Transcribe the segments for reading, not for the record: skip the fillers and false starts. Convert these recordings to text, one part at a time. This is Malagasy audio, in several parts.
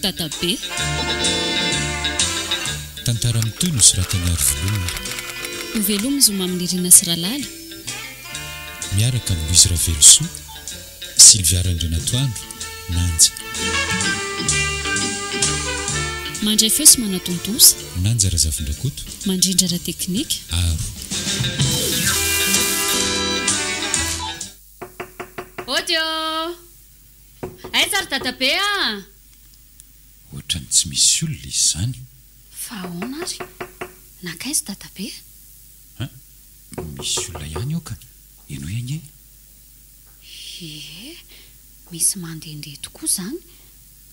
Dadabe. Tantara mitohy nosoratan'i Arivonona. Ho velomy zoma amin'i Nirina sy Ralala. Miaraka amin'i Louise Ravelosoa, Sylvia Randrianatoandro, Nanja. Mandray feo sy manatontosa. Nanja Razafindrakoto. Mandrindra ara-teknika. Aro. Audio! Aiza ry dadabe a! Ohatran'ny tsy misy olona izy izany. Fa ahoana ary? Nankaiza dadabe? Hein? Misy olona ihany ao ka. Henoy ange. Ie, misy mandehandeha tokoa izany,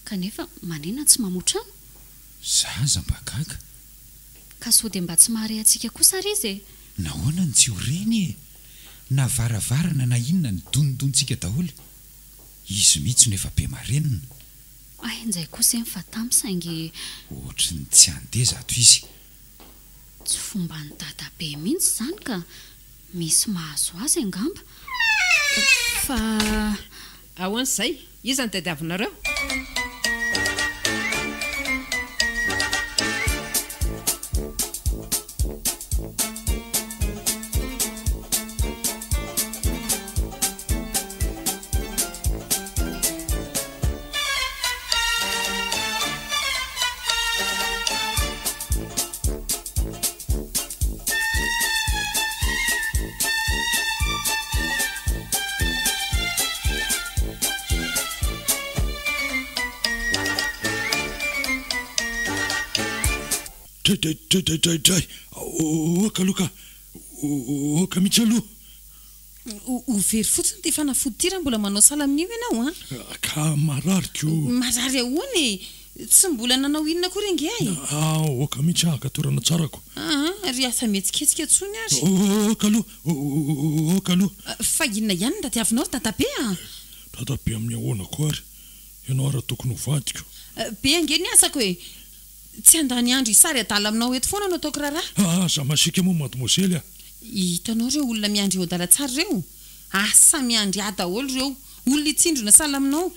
kanefa manina tsy mamoha trano? Za aza mba gaga. Ka sao dia mba tsy mahare antsika kosa ary izy e? Nahoana no tsy ho reny e? Na varavarana na inona nidonidontsika daholo. Izy mihitsy no efa be marenina. Hay njay kosa eny fa tamy saingy. Ohatry ny tsy handeha zato izy. Tsy fomban'i dadabe mihitsy izany ka. Misy mahazo azy angamba. Fa. Ahoana izay? Iza no tadiavinareo? Dray dray dray dray dray Oka aloha ka! Oka mihitsy aloha! Ho very fotsiny ity fanafody ity raha mbola manao sahala amin'io ianao an! Ka marary ko! Marary ahoana e? Tsy mbola nanao inona akory ange aho e! Ah, oka mihitsy aho ka torana tsara ko! Aa, ry asa mihetsiketsika intsony ary! Oka aloha, oka aloha! Fa inona ihany no tadiavinao ry dadabe a? Dadabe amin'ny ahoana koa ary? Ianao ary tokony ho vadiko! Be ange ny asako e! Tsy handany andro hisary adala aminao eto foana no ataoko raharaha. Aa, aza masiaka moa mademoiselle a! Hitanao ireo olona miandry eo adala-tsary ireo? Asa miandry ahy daholo ireo. Olona hitsindrona sahala aminao.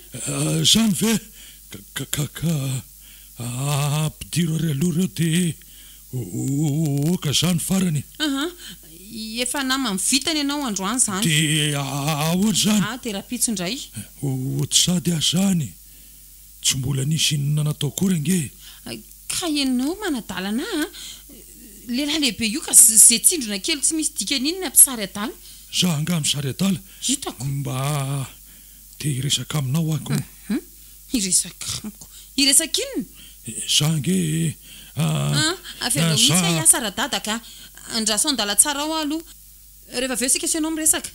Izany ve? Ka ka ka ampidiro ary aloha ireo dia oka izany farany e! Aha, efa naman'ny vintana ianao androany izany. Dia ahoana izany? Ah, dia rahampitso indray. Ody sady aho izany. Tsy mbola nisy inona natao akory ange e! Ka ianao manadala anah a! Lehilahy lehibe io ka ze tsindrona kely tsy misy dikany iny ny hampisary adala. Za angaha misary adala? Hitako. Mba te hiresaka aminao aho ko. Hum, hiresaka amiko. Hiresaka inona? Za ange e! Ah, avelao mihitsy aho hiasa radada ka. Andraso an-dalantsara ao aho aloha. Rehefa avy eo isika sy ianao miresaka.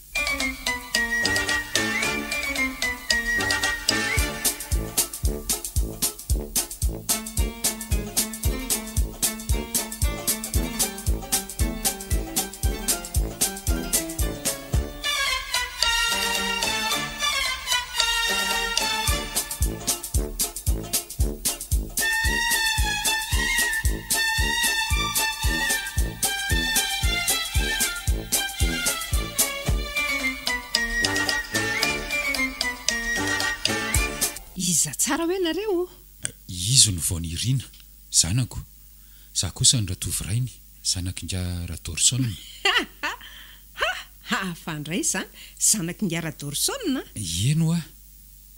Iza tsara hoe nareo o? Izy no vao nirina, zanako. Za kosa no Ratovorainy, zanak'ingahy Radorson. Ha! Hafa indray izany, zanak'ingahy Radorson a! Eny hoa,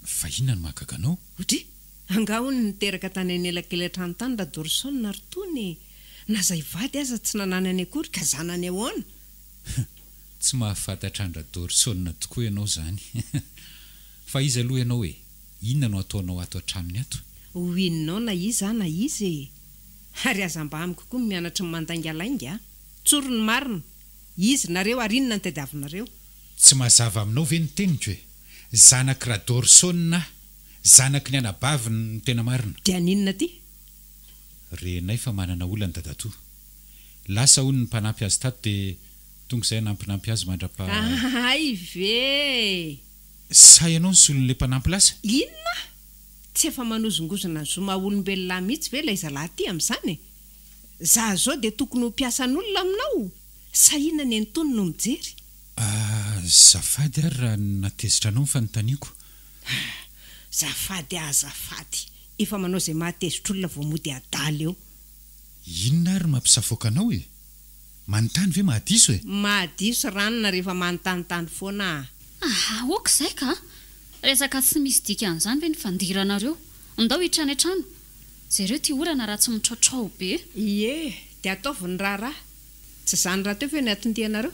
fa inona no mahagaga anao? Odry! Angaha hono niteraka tany anelakelan-trano tany Radorison ry Tony e! Na izay vady aza tsy nananany akory ka zanany ahoana? Tsy mahafantatra an-dRadorison tokoa ianao izany. Fa iza aloha ianao e? Inona no ataonao ato an-tranony ato? Ho inonao na iza aho na iza e! Ary aza mba amiko koa ny mianatry ny mandaingalainga a! Tsory ny marina! Iza nareo ary inona no tadiavinareo? Tsy mazava aminao ve ny teniko e? Zanak'i Radorison aho, zanaky ny anabaviny no tena marina. Dia haninona aty? Renay fa manana olana dadatoa. Lasa hono ny mpanampy azy tato dia tonga izay hanampinampy azy mandra-pa. Hay ve e! Sa ianao no solon'ilay mpanampy lasa? Inona? Tsy efa manozongozona ny zo maha olombelona ahy mihitsy ve ilay zalahy ity amin'izany e? Za zao dia tokony ho mpiasan'olona aminao? Sa inona ny an'itony no mijery? Azafady ary raha nahatezitra anao ny fanontaniako. Azafady azafady! Efa manao izay mahatezitr'olona vao mody adala eo. Inona ary no mampisafoaka anao e? Manontany ve mahadiso e? Mahadiso ranona rehefa manontanintany foana ah. Aha, ok izay ka! Resaka tsy misy dikany izany ve ny fandiranareo? Ndao hiditra any an-trano. Jereo ity orana raha tsy mitraotrao be. Ie, dia ataovy ny raharaha. Tsy izany rahateo ve ny anton-dianareo?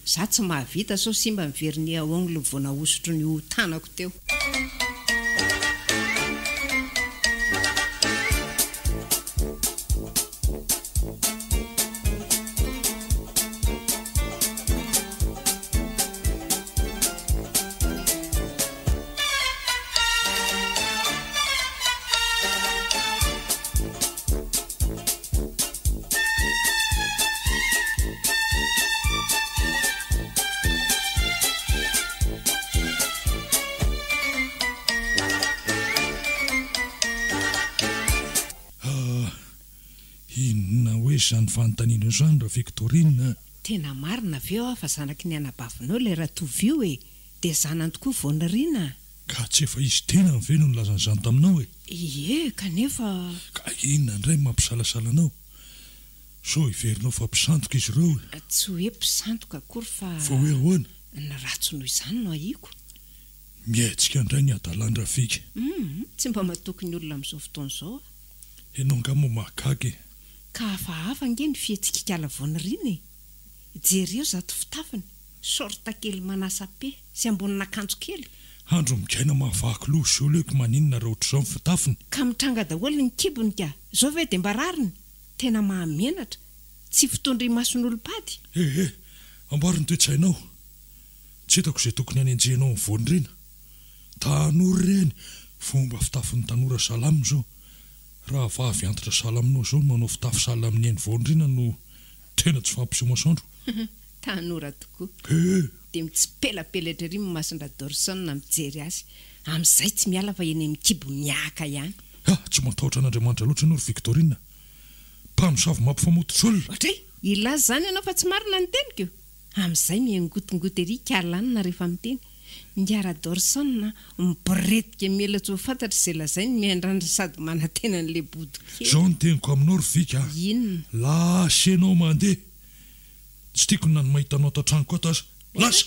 Za tsy mahavita sao simba ny vernis à ongles vao nahosotro ny hoho tanako teo. Ah, inona hoe izany fanontaniana izany Ra-Victorine a? Tena marina ve hoa fa zanaky ny anabavinao ilay Ratovo io e? Dia zanany tokoa vao nirina a! Ka tsy efa izy tenany ve no nilaza an'izany taminao e? Ie, kanefa. Ka inona indray no mampisalasala anao? Sao heverinao fa mpisandoka izy ireo e? Tsy hoe mpisandoka akory fa. Fa hoe ahoana? Ny ratsy noho izany no ahiako. Mihetsika indray ny hadalan-dRafika. Hum, tsy mba matoky ny olona amin'izao fotoana izao aho. Ianao angaha moa mahagaga e? Ka hafahafa ange ny fihetsik'ikala vao nirina e! Jereo izato fitafiny. Short kely manasa pe sy ambonin'akanjo kely. Andro migaina mahavaky loha sy oleko maninona raha ohatr'izao ny fitafiny. Ka mitranga daholo ny kibony ka! Zao ve dia mba rariny? Tena mahamenatra! Tsy fitondra imason'olom-pady! Eh eh! Amboary ny toe-tsainao! Tsy hitako izay tokony hanenjehinao ny voanirina. Tanora ireny! Fomba fitafin'ny tanora sahala aminy izao. Raha vavy antitra sahala aminao izao no manao fitafy sahala amin'ny an'i voanirina no tena tsy fampiseho masoandro. Tanora tokoa. Ee! Dia mitsipelapelatra ery ny mason-dRadorson mijery azy. Amin'izay tsy miala fa eny amin'ny kibo miahaka ihany. Ha! Tsy matahotra an'Andriamanitra loatra ianao ry Victorine. Mpamosavy mampifamototra olona. Oadray! Hilaza izany ianao fa tsy marina ny teniko? Amin'izay miangotingoty ery Kalanina rehefa miteny. Ingahy Radorson a! Miboredika miela tsy ho fantatra izay lazainy, miandrandra sady manantena an'ilay bodo kely. Izao ny teniko aminao ry Vika a! Inona? Lasa ianao mandeha! Tsy tiako na ny mahita anao ato an-tranoko ato aza. Lasa!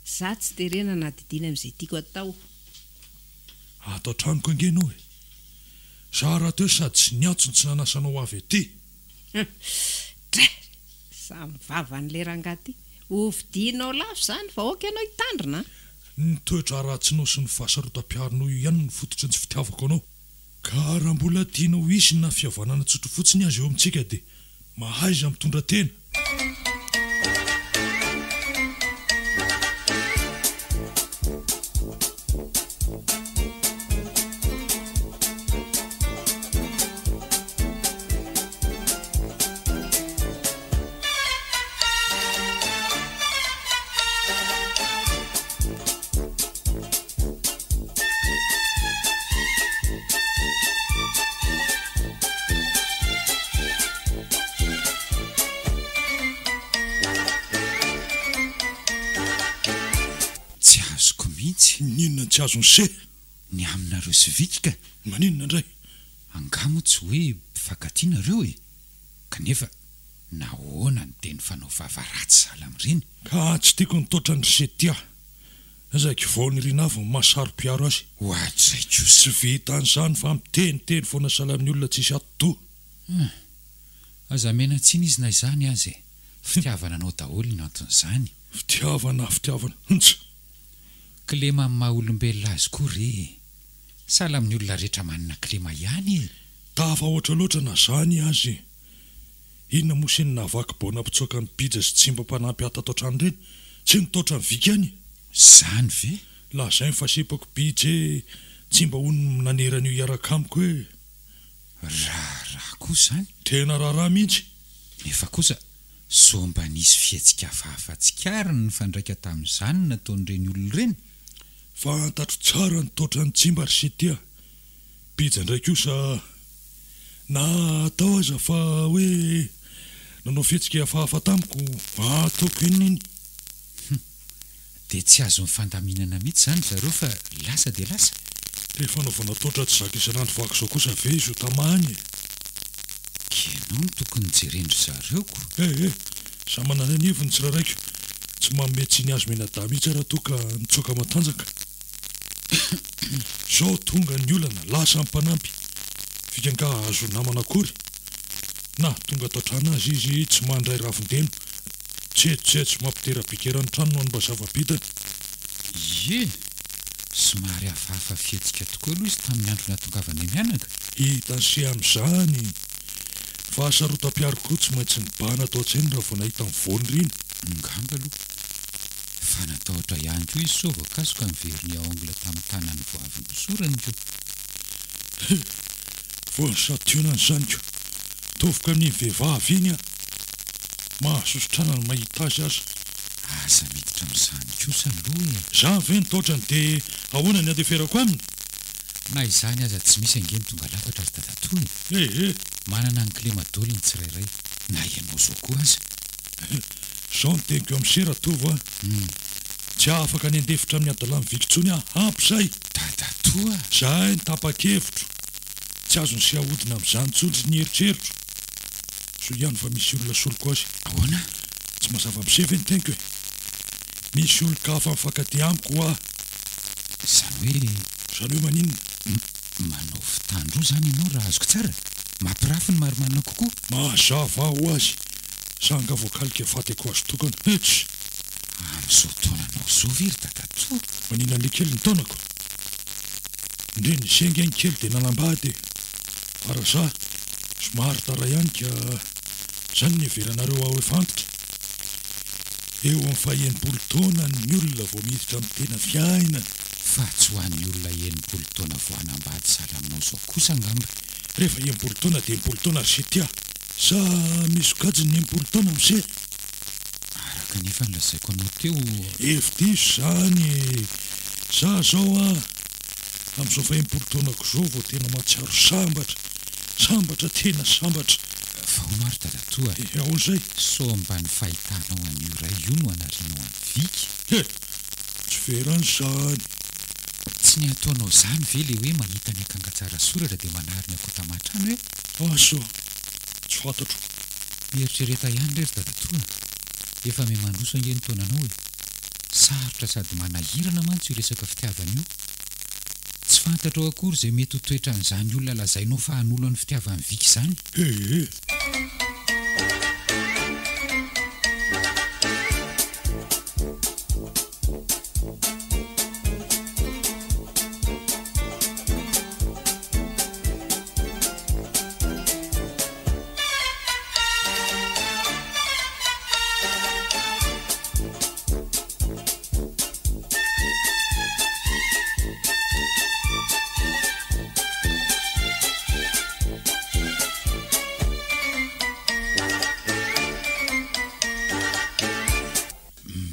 Za tsy terena na didiana amin'izay tiako atao. Ato an-tranoko ange ianao e! Za rahateo sady tsy niantso no tsy nanasa anao ho avy aty. Dray! Samy vavan'ilay rangahy ty. Hovidianao lafo izany fa aoka ianao hitandrina an! Ny toetra ratsinao sy ny fahasarotam-piaronao io ihany no fototry ny tsy fitiavako anao. Ka raha mbola tianao hisy na fihavanana tsotra fotsiny aza eo amintsika dia Mahaiza mitondra tena. Tsy azoko mihitsy. Ny inona no tsy azon'i se? Ny aminareo sy Vicky ka. Maninona indray? Angaha moa tsy hoe mpifankatia nareo e? Kanefa nahoana no teny fanao vava ratsy sahala amin'ireny? Ka tsy tiako ny taotran'i Setia. Saiky vao nirina avy ny maha saro-piaro azy. Ohatr'izay kosa. Tsy vitan'izany fa miteniteny foana sahala amin'ny olona tsisy atidoha. Hum. Aza amena tsiny izy na izany aza e. Fitiavana anao daholo ny anton'izany. Fitiavana, fitiavana. Ntsa. Kilema amin'ny maha olombelona azy koa re e. Sahala amin'ny olona rehetra manana kilema ihany e. Tafahoatra loatra na zany aza e. Inona moa se ny nahavaky baona mpitsoaka ny pizza sy tsy mba mpanampy ahy tato an-trano ireny? Tsy ny taotra ny vika ihany e! Zany ve? Lazainy fa sipako pizza e! Tsy mba hono nanera an'io hiaraka amiko e! Raharaha koa izany? Tena raharaha mihitsy! Nefa kosa, sao mba nisy fihetsika hafahafa tsikariny nifandraika tamin'izany nataon'ireny olona ireny? Fantatro tsara ny taotran'i Tsimba ry Sitya. Pizza indray kosa na atao aza fa hoe nanao fihetsika hafahafa tamiko, ataoko inona iny? Hum. Dia tsy azon'ny fandaminana mihitsy izany ry zareo fa lasa dia lasa? Ilay fanaovana toatra tsy zaka isan'andro vaky izao kosa ve izy ho tamany e? Ianao no tokony jeren-dry zareo ko! Eh eh! Samy manana ny heviny ny tsirairay ko! Tsy manome tsiny azy mianadahy mihitsy aho raha toa ka nitsoaka matanjaka. Izao tonga ny olana, lasa ny mpanampy. Fika angaha hahazo namana akory? Na tonga ato an-trano aza izy tsy mandray ravin-deno. Tsetsotsetso mampitera-bika eran'ny trano no any mba zava-bitany. Ie! Somary hafahafa fihetsika tokoa aloha izy tamin'ny andro nahatongavanay mianaka. Hitan'i se amin'izany. Ny fahasarotam-piaro koa tsy maintsy nibahana tao an-tsainy raha vao nahita an'i Voanirina. Angamba aloha. Fa natahotra ihany koa izy sao voakasoka ny vernis à ongles tamin'ny tanany vao avy nosorany ko. He! Voan'ny santionany izany ko! Tofoka amin'iny vehivavy iny aho. Mahasosotrana ny mahita azy aza. Aza miditra amin'izany kosa aloha e! Izany ve ny taotrany dia ahoana ny handeferako aminy? Na izany aza tsy misy ange ny tonga lafatra ry dadatoa e! Ehe! Manana ny kilema daholo ny tsirairay, na ianao izao koa aza. Izao no teniko eo amin'ny sera Tovo a! Tsy afaka ny handefitra amin'ny hadalan'i Viky intsony aho, ampy izay! Dadatoa! Izay no tapa-kevitro. Tsy azon'i se ahodina amin'izany intsony ny eritreritro. Soa ihany fa misy olona soloko azy. Ahoana? Tsy mazava amin'i se ve ny teniko e? Misy olon-kafa mifankatia amiko hoa. Izany hoe. Izany hoe maninona? Manao fitandroa izany ianao raha azoko tsara? Mampirafy ny marimarina kokoa? Mazava ho azy. Za angaha voakalika faty akoho azo tokana? Ets! Amin'izao taonanao izao ve ry dadatoa? Maninona an'ilay kely ny taonako? Ndry nisengy ainy kely dia nanambady e! Fa raha za, somary tara ihany ka zany no iheveranareo ahy ho efa antitra? Eo amin'ny faha-60 taona ny olona vao miditra amin'ny tena fiainana. Fa tsy ho an'ny olona 60 taona vao hanambady sahala aminao izao kosa angamba. Rehefa 60 taona dia 60 taona ry Setia. Sa misy sokajiny ny 60 taona mise? Araka ny efa nolazaiko anao teo. Hevi-diso izany e! Za zao an, amin'izao faha-60 taonako izao vao tena mahatsiaro sambatra, sambatra tena sambatra. Fa hono ary dadatoa a! E, ahoana izay? Sao mba ny fahitanao an'io ray io no anarianao an'i Viky? He! Tsy vera an'izany. Tsy ny ataonao izany ve le hoe mahita ny akanga tsara soratra dia manary ny akoho tamatrano e? Asa! Tsy fantatro. Mieritrereta ihany re ry dadatoa a! Efa mihamandroso ange ny taonanao e! Sarotra sady manahirana mantsy io resaka fitiavana io. Tsy fantatrao akory izay mety ho toetran'izany olona lazainao fa hanolo an'ny fitiavan'i Viky izany. Ee.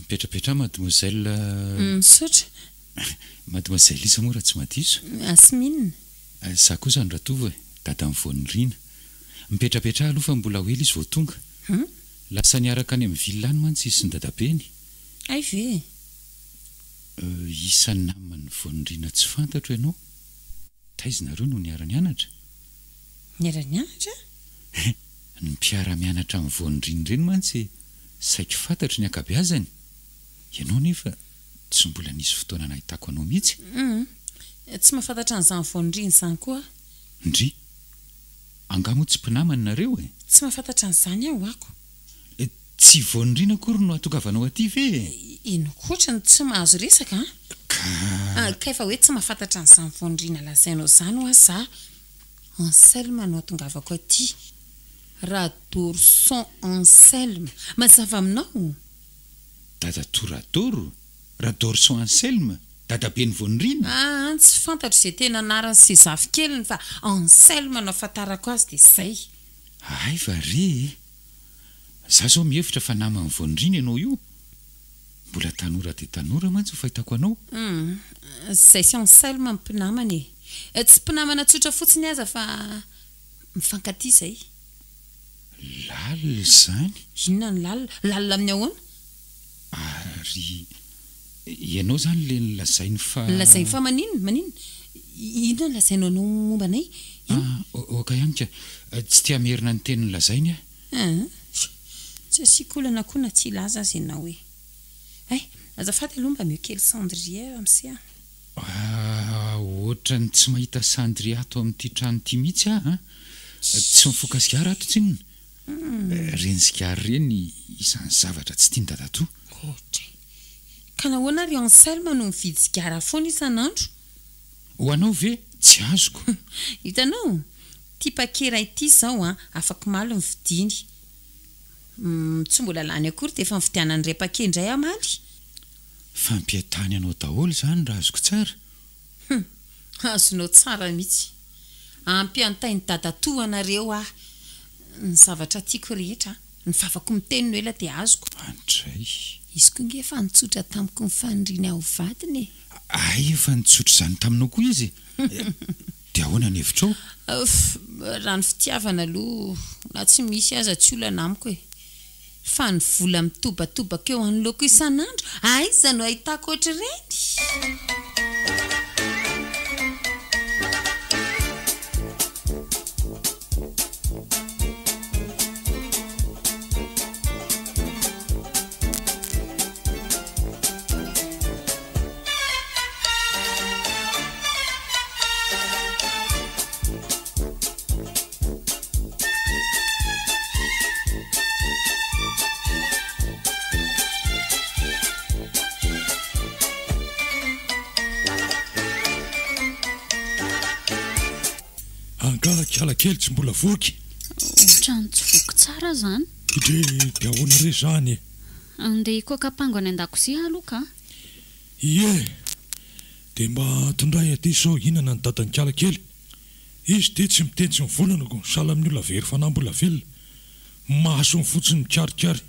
Mipetrapetraha mademoiselle. Misaotra. Mademoiselle iza moa raha tsy mahadiso? Asmine. Za kosa no Ratovo e, dadan'i Voanirina. Mipetrapetraha aloha fa mbola ho ela izy vao tonga. Hum? Lasa niaraka any amin'ny ville any mantsy izy sy ny dadabeny. Hay ve e? Euh, isan'ny naman'i Voanirina tsy fantatro ianao. Taiza nareo no niara-nianatra? Niara-nianatra? Hein, ny mpiara-mianatra amin'i Voanirina ireny mantsy saiky fantatro ny ankabeazany. Ianao anefa tsy mbola nisy fotoana nahitako anao mihitsy. Hum, tsy mahafantatra an'izany Voanirina izany koa aho. Ndry! Angaha moa tsy mpinamana nareo e? Tsy mahafantatra an'izany aho ako. Tsy Voanirina akory no hahatongavanao aty ve e? Ino koa otrany tsy mahazo resaka an? Ka. Kay fa hoe tsy mahafantatra an'izany Voanirina lazainao izany hoa za. Anselme no hahatongavako aty. Radoroson Anselme. Mazava aminao? Dadatoa Radoro? Radorson Anselme? Dadaben'i Voanirina? Aa tsy fantatro izay tena anarany sy zafikeliny fa Anselme no ahafantarako azy dia izay. Hay va re e! Za zao mihevitra fa naman'i Voanirina ianao io. Mbola tanora dia tanora mantsy ny fahitako anao. Humm, izay sy Anselme no mpinamana e. Tsy mpinamana tsotra fotsiny aza fa mifankatia izay. Lalina izany? Inona no lalina? Lalina amin'ny ahoana? Ary ianao izany ilay nolazainy fa. Nolazainy fa maninona? Maninona? Inona no lazainao anao momba anay? Inona? Ah, ok ihany ka. Tsy te hamerina ny teny nolazainy aho. Aa, tsy asiako olana koa na tsy hilaza aza ianao e. Hay, azafady aloha mba omeo kely cendrier ramose a. Ah, ohatran'ny tsy mahita cendrier ato amin'ity trano ity mihitsy aho an. Tsy mifoka sigara ato tsinona. Ireny sigara ireny isan'ny zavatra tsy tian'i dadatoa. Ohatray. Ka nahoana ry Anselme no mividy sigara foana isan'andro? Ho anao ve? Tsy azoko. Hitanao? Ity paquet iray ity izao an, afak'omaly no vidiany. Humm, tsy mbola lany akory dia efa nividianany iray paquet indray hamaly. Fampiantany anao daholo izany raha azoko tsara. Humm, azonao tsara mihitsy. Ampiantain'i dadatoa anareo aho. Ny zavatra tiako rehetra, ny vavako miteny no ela dia azoko. Andray. Izy koa nge efa nitsotra tamiko ny faniriany aho ho vadiny e. Hay efa nitsotra izany taminao koa izy e! Dia ahoana ny hevitrao? Uff, raha ny fitiavana aloha na tsy misy aza tsy olana amiko e! Fa ny vola mitobatobaka eo anoloako isan'andro, aiza no ahitako ohatr'ireny? Angaha kiala kely tsy mbola voky? Ohatran'ny tsy voky tsara zany. Dre dia ahoana re zany e? Andeha hikoaka apango any an-dakozia aho aloha ka. Ie! Dia mba tondray aty sao hihinana ny dadan'i kiala kely. Izy ity tsy miteny tsy mivolana ko, sahala amin'ny olona very fanahy mbola velona. Masony fotsiny mikarikary.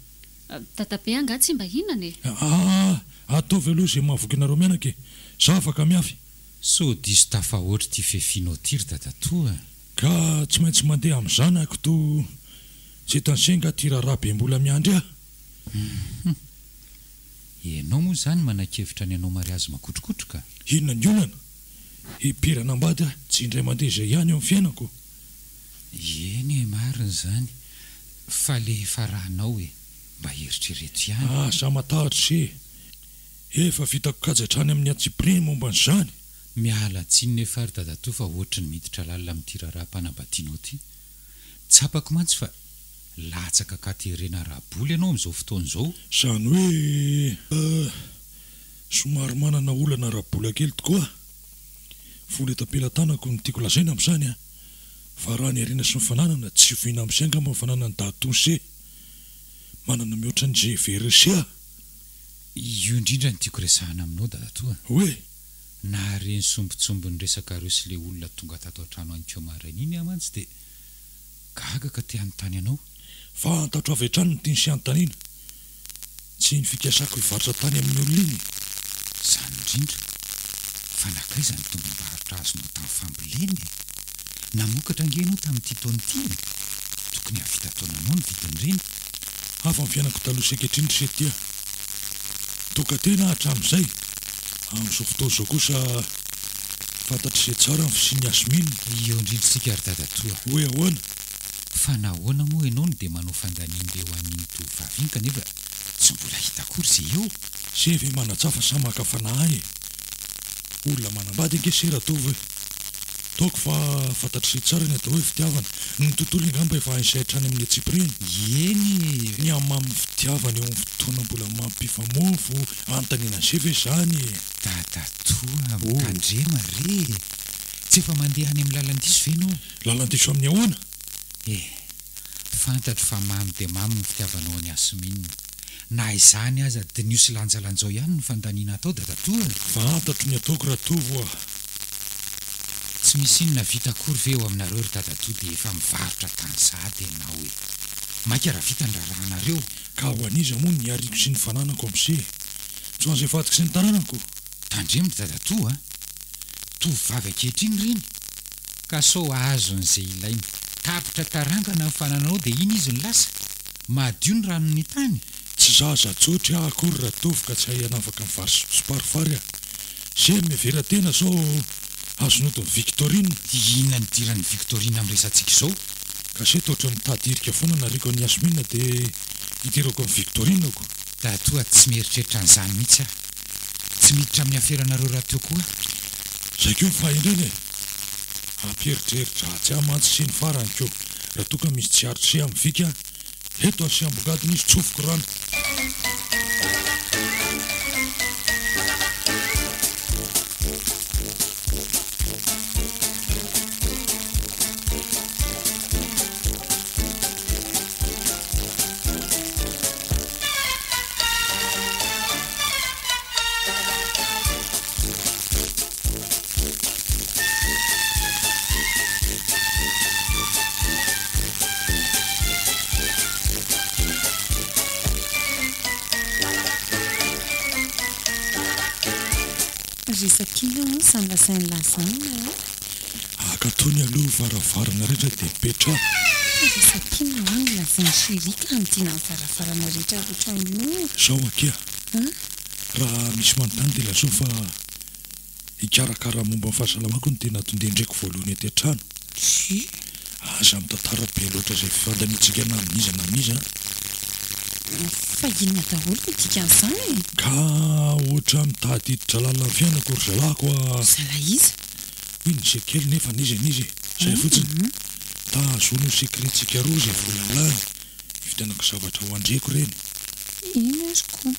Dadabe angaha tsy mba hihinana e? Aa! Ataovy aloha izay mahavoky anareo mianaka e! Za afaka miafy. Sao diso tafahoatra ity fefinao ity ry dadatoa a! Ka tsy maintsy mandeha amin'ny zanako to tsy hitan'i se nga ty raharaha be mbola miandry ahy. Hum. Ianao moa izany manan-kevitra ny hanao mariazy makotrokotroka? Inona ny olana? Hipiran'ambady aho tsy indray mandeha izay ihany eo amin'ny fiainako. Eny e, marina izany. Fa le efa rànao e, mba eritrereto ihany. Aza matahotra se e. Efa vitako kajy hatrany amin'ny antsipiriany momba an'izany. Miala tsiny nefa ry dadatoa fa ohatry ny miditra lalina amin'ity raharaham-panambadianao ity. Tsapako mantsy fa latsaka an-katerena ara-bola ianao amin'izao fotoana izao. Izany hoe somary manana olana ara-bola kely tokoa aho. Vola eto am-pelatanako no tiako lazaina amin'izany an! Fa raha ny harena sy ny fananana, tsy voina amin'izay angamba ny fananan'i dadatoa se. Manana mihoatra an'izay heverin'i se aho. Io indrindra no tiako resahana aminao dadatoa. Hoe? Nahare ny sombintsombin'ny resakareo sy ilay olona tonga tato an-trano anikeo maraina iny aho mantsy dia gaga ka te hanontany anao. Fantatro avy hatrany ny tiany sy hanontaniana. Tsy ny fikasako hivarotra tany amin'ny olona iny e! Izany indrindra. Fa nankaiza ny tombom-barotra azonao tamin'ny fambolena e? Namokatra ange ianao tamin'ity taona ity e! Tokony hahavita taonanao ny vidin'ireny. Hafa ny fiainako taloha sy ankehitriny ry Setia. Tokan-tena aho hatramin'izay. Amin'izao fotoana izao kosa, fantatr'i Se tsara ny fisian'i Yasmine. Eo indrindra isika ry dadatoa. Hoe ahoana? Fa nahoana moa ianao no dia manao fandaniam-be ho an'iny tovovavy iny kanefa tsy mbola hita akory izay eo? Se ve manatsafa sa maka fanahy e? Olona manambady ange se Ratovo e! Ataoko fa fantatr'i se tsara ny atao hoe fitiavana. Ny tontolo angamba efa hain'i se hatrany amin'ny antsipiriany. Eny e! Ny hamamin'ny fitiavana eo amin'ny fotoana mbola mampifamofo, anontaniana an'i se ve izany e? Dadatoa, mitandrema re e! Tsy efa mandeha any amin'ny lalan-diso ve ianao? Lalan-diso amin'ny ahoana? Eh! Fantatro fa mamy dia mamy ny fitiavanao an'i Yasmine. Na izany aza, diniho sy lanjalanjao ihany ny fandaniana atao, dadatoa e! Fantatro ny ataoko Ratovo a! Tsy misy inona vita akory ve eo aminareo ry dadatoa dia efa mivarotra tany sahady ianao e! Maika raha vita ny raharahanareo! Ka ho an'iza moa ny hariko sy ny fananako am'se? Tsy ho an'izay vadiko sy ny taranako? Tandremo ry dadatoa a! Tovovavy ankehitriny ireny ka sao azony izay ilainy. Tapitra tarangana ny fanananao dia iny izy no lasa. Madio ny ranon'ny tany. Tsy zaza tsotra aho akory Ratovo ka tsy hay hanavaka ny vary sy tsiparifary aho. Ze mihevera tena sao. Azonodin'i Victorine. Inona no idiran'i Victorine amin'ny resatsika izao? Gazety ohatran'ny mitady hirika foana nariako an'i Yasmine dia idirako an'i Victorine ko. Dadatoa tsy mieritreritra an'izany mihitsy aho. Tsy miditra amin'ny aferanareo rahateo koa aho. Izay koa ny fahendrena e! Hampieritreri-dratsy ahy mantsy sy ny farany ko raha toa ka misy tsy aritry amin'ny vika Eto asiam-bogadiny izy tsofiko rano. Resaka inona moa izany lazain'lah izany e? Akatony aloha varavarana rehetra dia mipetraha. Resaka inona hoa no lazain'i chérie ka hanidiana ny varavarana rehetra ohatran'io? Zao akia, raha misy manontany dia lazao fa Hikarakara momba ny fahasalamako no tena tondrendreko voalohany aty an-trano. Tsia. Aza mitantara be loatra izay fandaniantsika na amin'iza na amin'iza an. Fa inona daholo no dikan'izany e? Ka ohatra mitady hiditra lalina amin'ny fiainako ry zalahiko a! Zalahy iza? Hoy ny sekely nefa n'iza n'iza e! Izay fotsiny. Tazono ho secret-tsika roa izay vola lany. Hividianako zavatra ho an-dreko ireny. Eny ary ko.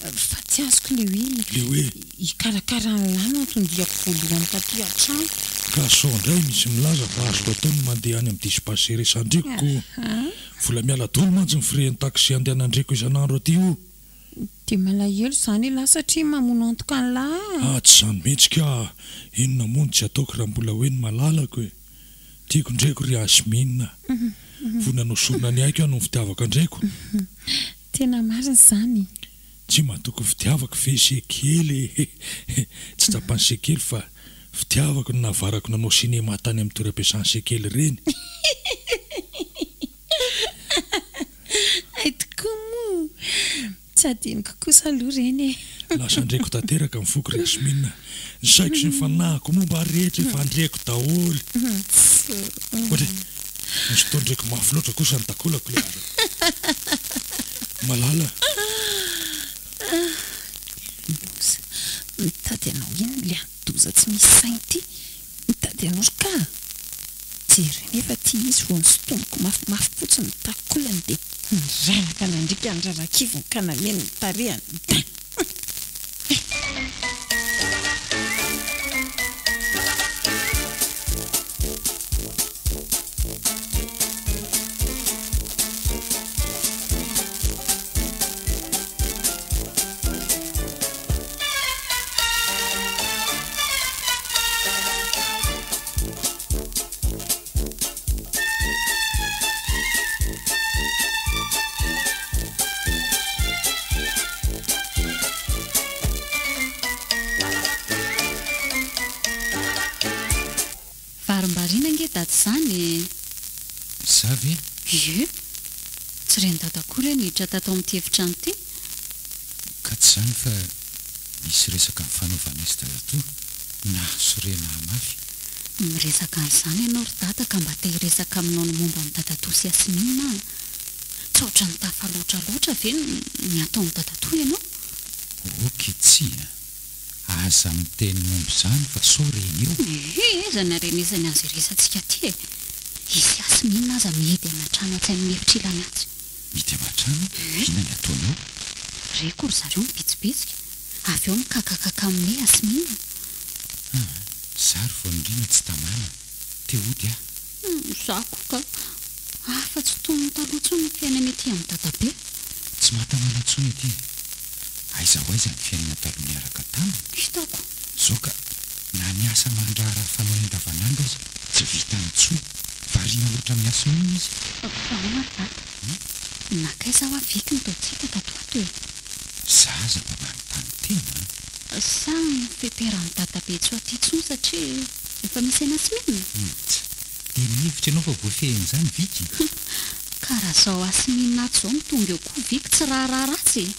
Fa tsy azoko le hoe. Le hoe. Hikarakara an'lah no anton-diako voalohany taty an-trano. Ka sao indray misy milaza fa azoko atao ny mandeha any amin'ny dispansere sandriko ko. Vola miala dolo mantsy ny frais-n'ny taxi andehanan-dreko isan'andro aty io. Dia malahelo izany elah satria mamono antoka an'lah a! Ah tsy izany mihitsy ka! Inona moa no tsy ataoko raha mbola hoe ny malalako e! Tiako ndreko ry Yasmine a! Vao nanao sorona ny aiko aho noho ny fitiavako an-dreko. Tena marina izany. Tsy matoky ny fitiavako ve Sekely e! Tsy tsapan'i Sekely fa fitiavako no nahavarako nanao cinéma tany amin'ny toeram-piasan'i Sekely ireny. Hay tokoa moa! Tsy adinoko kosa aloha ireny e! Lasa andreko tanteraka ny foko ry Yasmine a! Ny saiko sy ny fanahiko momba ahy rehetra efa andreko daholo. Ohatra e, misy fotoan-dreko mafy loatra kosa ny takolako le aza. Malala. Loza, mitady anao iny le anti-doza tsy misy saina ity, mitady anao ry ka! Jereo nefa ity izy vao nosintomiko mafimafy fotsiny ny takolany dia niraraka nandriaka ny rarakivony ka nameno ny tarehiny. Dain! Varimbariana ange dada izany e! Za ve? Ie! Tsy ren'i dada akory hoe niditra tato amin'ity efitrano ity. Ka tsy izany fa nisy resaka nifanaovanay sy dadatoa nahasorena ahy mafy. Miresaka an'izany ianao ry dada ka mba te hiresaka aminao ny momba an'i dadatoa sy Yasmine aho. Tsy ohatran'ny tafaloatra loatra ve ny ataon'i dadatoa ianao? Ok tsia, aza miteny momba izany fa sao reny eo. Ehe, aiza ny harenesany azy resatsika aty e! I Yasmine aza mihidy aman-trano atsy amin'ny efitr'ilany atsy. Mihidy aman-trano? Inona ny ataony ao? Reko ry zareo mibitsibitsika, avy eo mikakakaka amin'i Yasmine. Aa, za ry Voanindriana tsy tamana, te hody aho. Za koa ka! Hafa tsy toy ny taloha intsony ny fiainana ety amin'i dadabe. Tsy mahatamana intsony ety e! Aiza ho aiza ny fiainana taloha niaraka taminy? Hitako. Zao ka, na ny asa aman-draharaha fanaony andavanandro aza tsy vitany intsony. Variana loatra amin'ny Yasmine izy. Fa ahoana ry dada? Nankaiza hoa Viky no toa tsy hita tato ho ato e? Za aza mba manontany tena an! Sa ny feperan'i dadabe tsy ho aty intsony satria efa misy an'i Yasmine? Ts, dia mihevitra ianao fa voafehin'izany Viky? Ka raha zao Yasmine ato zao no tonga eo koa Viky tsy raharaha ratsy e!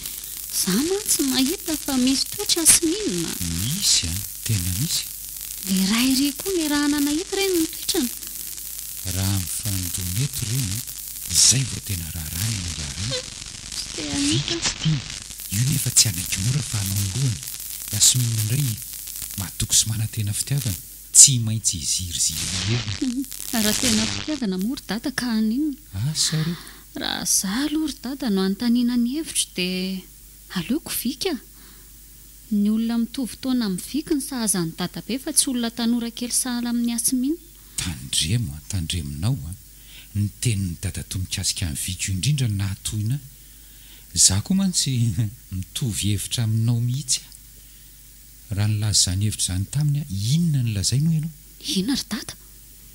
Za mantsy mahita fa misy toetra Yasmine. Misy an! Tena misy. Le ray ery koa niarahana nahita ireny ny toetrany. Raha mifandona eto ireny an, izay vao tena raharaha ny an'ingahy ray. Tsy te hanita. Viky tsy tiany. Io nefa tsy hanaiky mora fa hanao ny lohany. Yasmine indray matoky sy manantena fitiavana, tsy maintsy hiziriziry eo. Raha tena fitiavana moa ry dada ka haninona? Asa re. Raha za aloha ry dada no anontaniana ny hevitro dia aleoko Viky a! Ny olona mitovy taona amin'i Viky no sahaza an'i dadabe fa tsy olona tanora kely sahala amin'i Yasmine. Tandremo an, tandremonao an! Ny tenin'i dadatoa mikasika an'i Viky io indrindra no nahatohina ahy. Za koa mantsy mitovy hevitra aminao mihitsy aho. Raha nilaza izany hevitra izany taminy aho, inona no lazainy hoy ianao? Inona ry dada?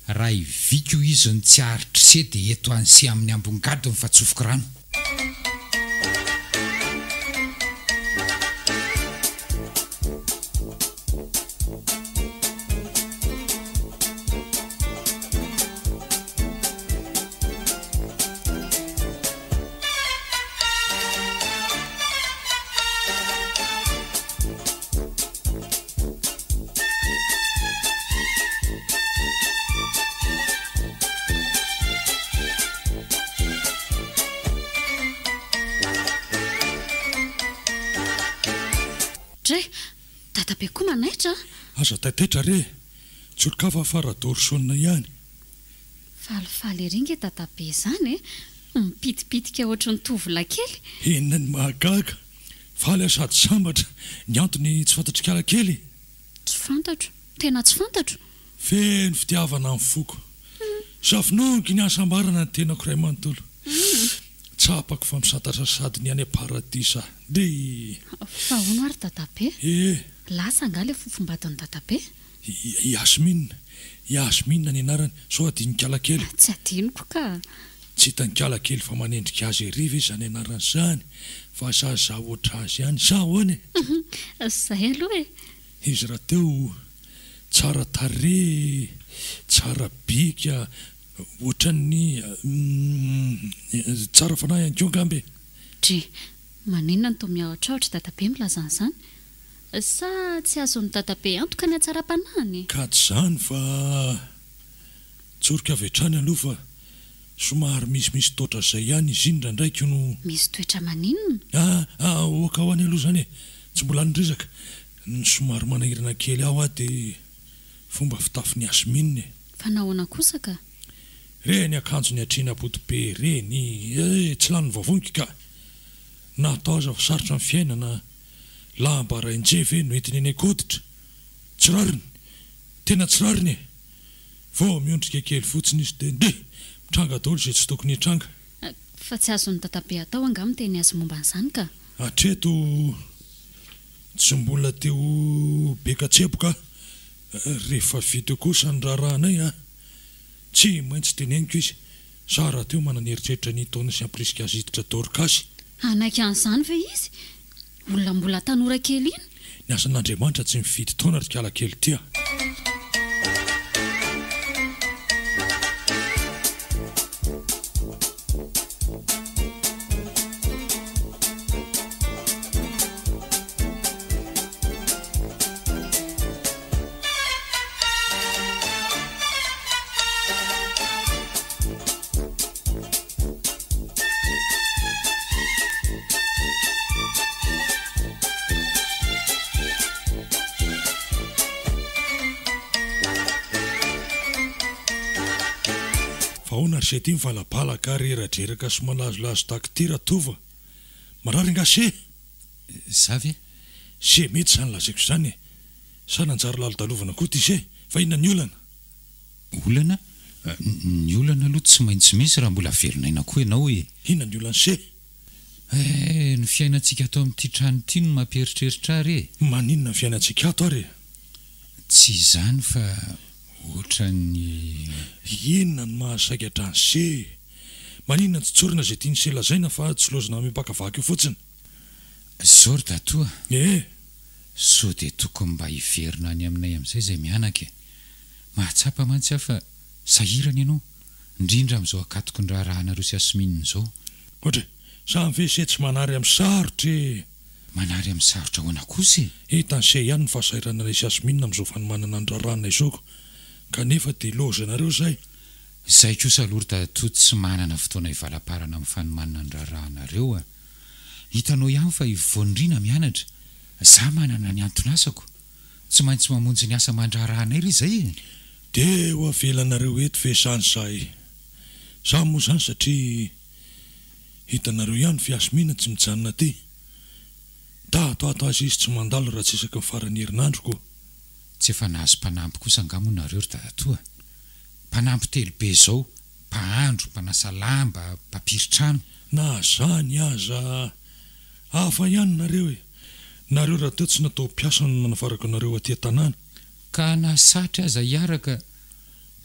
Raha i Viky hoy izy no tsy aritry se dia eto anse amin'ny ambongadiny fa tsofiko rano. Dray! Dadabe koa manaitra a! Aza taitaitra re! Tsy olon-kafa fa Radorison ihany. Falifaly ery nge dadabe izany e! Mipitipitika ohatry ny tovolahy kely. Inona ny mahagaga? Faly aho sady sambatra. Ny antony tsy fantatr'ikala kely? Tsy fantatro. Tena tsy fantatro. Feno fitiavana ny foko. Safonoky ny hasambarana ny tenako iray manontolo. Tsapako fa misantatra sady ny any am-paradisa. Ndrii! Fa hono ary dadabe? Ee. Lasa angaha ilay fofombadin'i dadabe? I Yasmine. Yasmine ny anarany. Sao adinon'ikala kely? Tsy adinoko ka. Tsy hitan'ikala kely fa manendrika azy ery ve izany anarany izany fa zaza ohatr'azy ihany sa ahoana e? Zay aloha e! Izy rahateo tsara tarehy, tsara bika, ohatran'ny tsara fanahy ihany koa angamba e! Dry, maninona no toa miahotrahotra dadabe milaza an'izany? Sa tsy azon'i dadabe antoka ny hatsaram-panahiny? Ka tsy izany fa Tsoriko avy hatrany aloha fa somary misimisy toatra izay ihany izy iny indraindray ko no. Misy toetra maninona? Ah ah ok ho any aloha izany e! Tsy mbola niresaka. Ny somary manahirana kely ahy hoa dia fomba fitafin'i Yasmine e! Fa nahoana kosa ka? Ireny akanjony atrina bodobe ireny eh! Tsy lanin'ny vavoniko ka! Na atao aza fa sarotra ny fiainana, lamba rainje ve no entiny eny an-koditra? Tsy rariny! Tena tsy rariny e! Vao miondrika kely fotsiny izy dia ndeha! Mitranga daholo izay tsy tokony hitranga. Fa tsy azon'i dadabe atao angaha miteny azy momba an'izany ka? Hatreto tsy mbola te ho be katseboka aho. Rehefa vita eo kosa ny raharahanay an! Tsy maintsy teneniko izy. Za rahateo manana eritreritra ny hitaona sy hampirisika azy hiditra Dorkasy. Hanaiky an'izany ve izy? Olona mbola tanora kely iny. Ny asan'Andriamanitra tsy mifidy taona ry kala kely ty a! Fa ahoana ry se ty mivalabalaka reradreraka sy malazolazo tahaka ity Ratovo a! Marary angaha se? Za ve? Se mety izany lazaiko izany e! Sa nanjary lalodalovana koa ty se? Fa inona ny olana? Olana? Ny olana aloha tsy maintsy misy raha mbola velon'aina koa ianao e! Inona ny olan'i se? Eh! Ny fiainantsika ato amin'ity trano ity no mampieritreritra ahy re e! Maninona ny fiainantsika ato ary e? Tsy izany fa ohatran'ny. Inona no mahasaikatra an'i se e? Maninona tsy tsorina izay tian'i se lazaina fa tsy lozana mipaka vaky eo fotsiny? Zao ry datoa! Eh! Sao dia tokony mba hiverina any aminay amin'izay izay mianaka e! Mahatsapa mantsy aho fa sahirana ianao, indrindra amin'izao ankatoky ny raharahanareo sy Asmine izao. Ohatra e, samy ve se tsy manary amin'ny sarotra e! Manary amin'ny sarotra ahoana kosa e? Hitan'se ihany ny fahasahirananay sy Yasmine amin'izao fanomanana ny raharahanay izao ko. Kanefa dia lozanareo izay. Izay kosa aloha ry dadatoa tsy manana fotoana hivalaparana amin'ny fanomanana ny raharahanareo a! Hitanao ihany fa i Vonirina mianatra, za manana ny anton'asako. Tsy maintsy mamonjy ny asa aman-draharahanay re izay e! Dia ho avelanareo eto ve izany izahay? Za moa izany satria hitanareo ihany fa Yasmine tsy mijanona aty. Tato ato aza izy tsy mandalo raha tsy isaky ny faran'ny herinandro ko. Tsy efa nahazo mpanampy kosa angaha moa nareo ry dadatoa? Mpanampy telo be izao, mpahandro, mpanasa lamba, mpampiry trano. Na zany aza hafa ihany nareo e! Nareo rahateo tsy natao mpiasa no nanafarako anareo aty an-tanàna. Ka na satry aza hiaraka,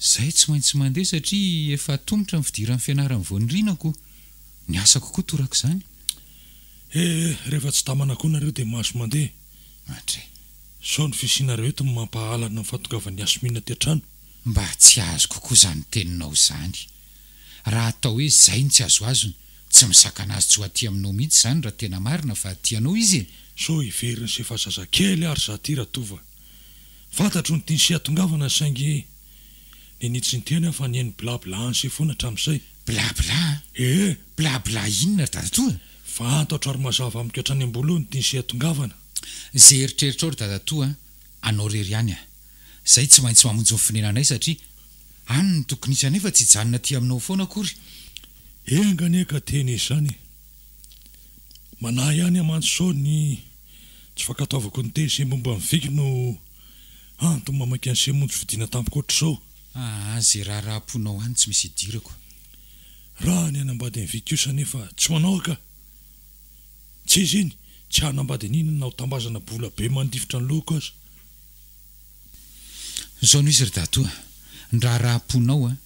zay tsy maintsy mandeha satria efa atomotra ny fidiran'ny fianaran'i Voanirina ko! Ny asako koa torak'izany. Eh eh, rehefa tsy tamana koa nareo dia mahazo mandeha. Mandray. Sao ny fisianareo eto no mampahalana ny fahatongavan'i Yasmine aty an-trano. Mba tsy azoko koa izany teninao izany. Raha atao hoe izay no tsy azoazony, tsy misakana azy tsy ho aty aminao mihitsy izany raha tena marina fa tia anao izy e! Sao hiverin'i se fa zazakely ary za ty Ratovo a! Fantatro ny tian'i se hatongavana saingy niniana tsy niteny aho fa nihaino blabla an'i se foana hatramin'izay. Blabla a! Ee! Blabla inona ry dadatoa a? Fantatro ary mazava amiko hatrany am-boalohany ny tian'i se hatongavana. Ze eritreritrao ry dadatoa a! Anao rery ihany a! Zay tsy maintsy mamonjy ny fonenanay satria any no tokony hisy anay fa tsy hijanona aty aminao foana akory. Enga anie ka tena izany e! Manahy ihany aho mantsy sao ny tsy fankatoavako ny teny momba ny viky no antony mamaky an'i Semonjy fodiana tampoka ohatr'izao. Aa ze raharaham-ponao any tsy misy idirako. Raha ny hanambady an'i Viky kosa anefa tsy manao aho ka! Tsy izy iny, tsy hanambady an'iny na ho tambazana bola be mandifotra ny lohako aza. Zao no izy ry dadatoa, ny raharaham-ponao a,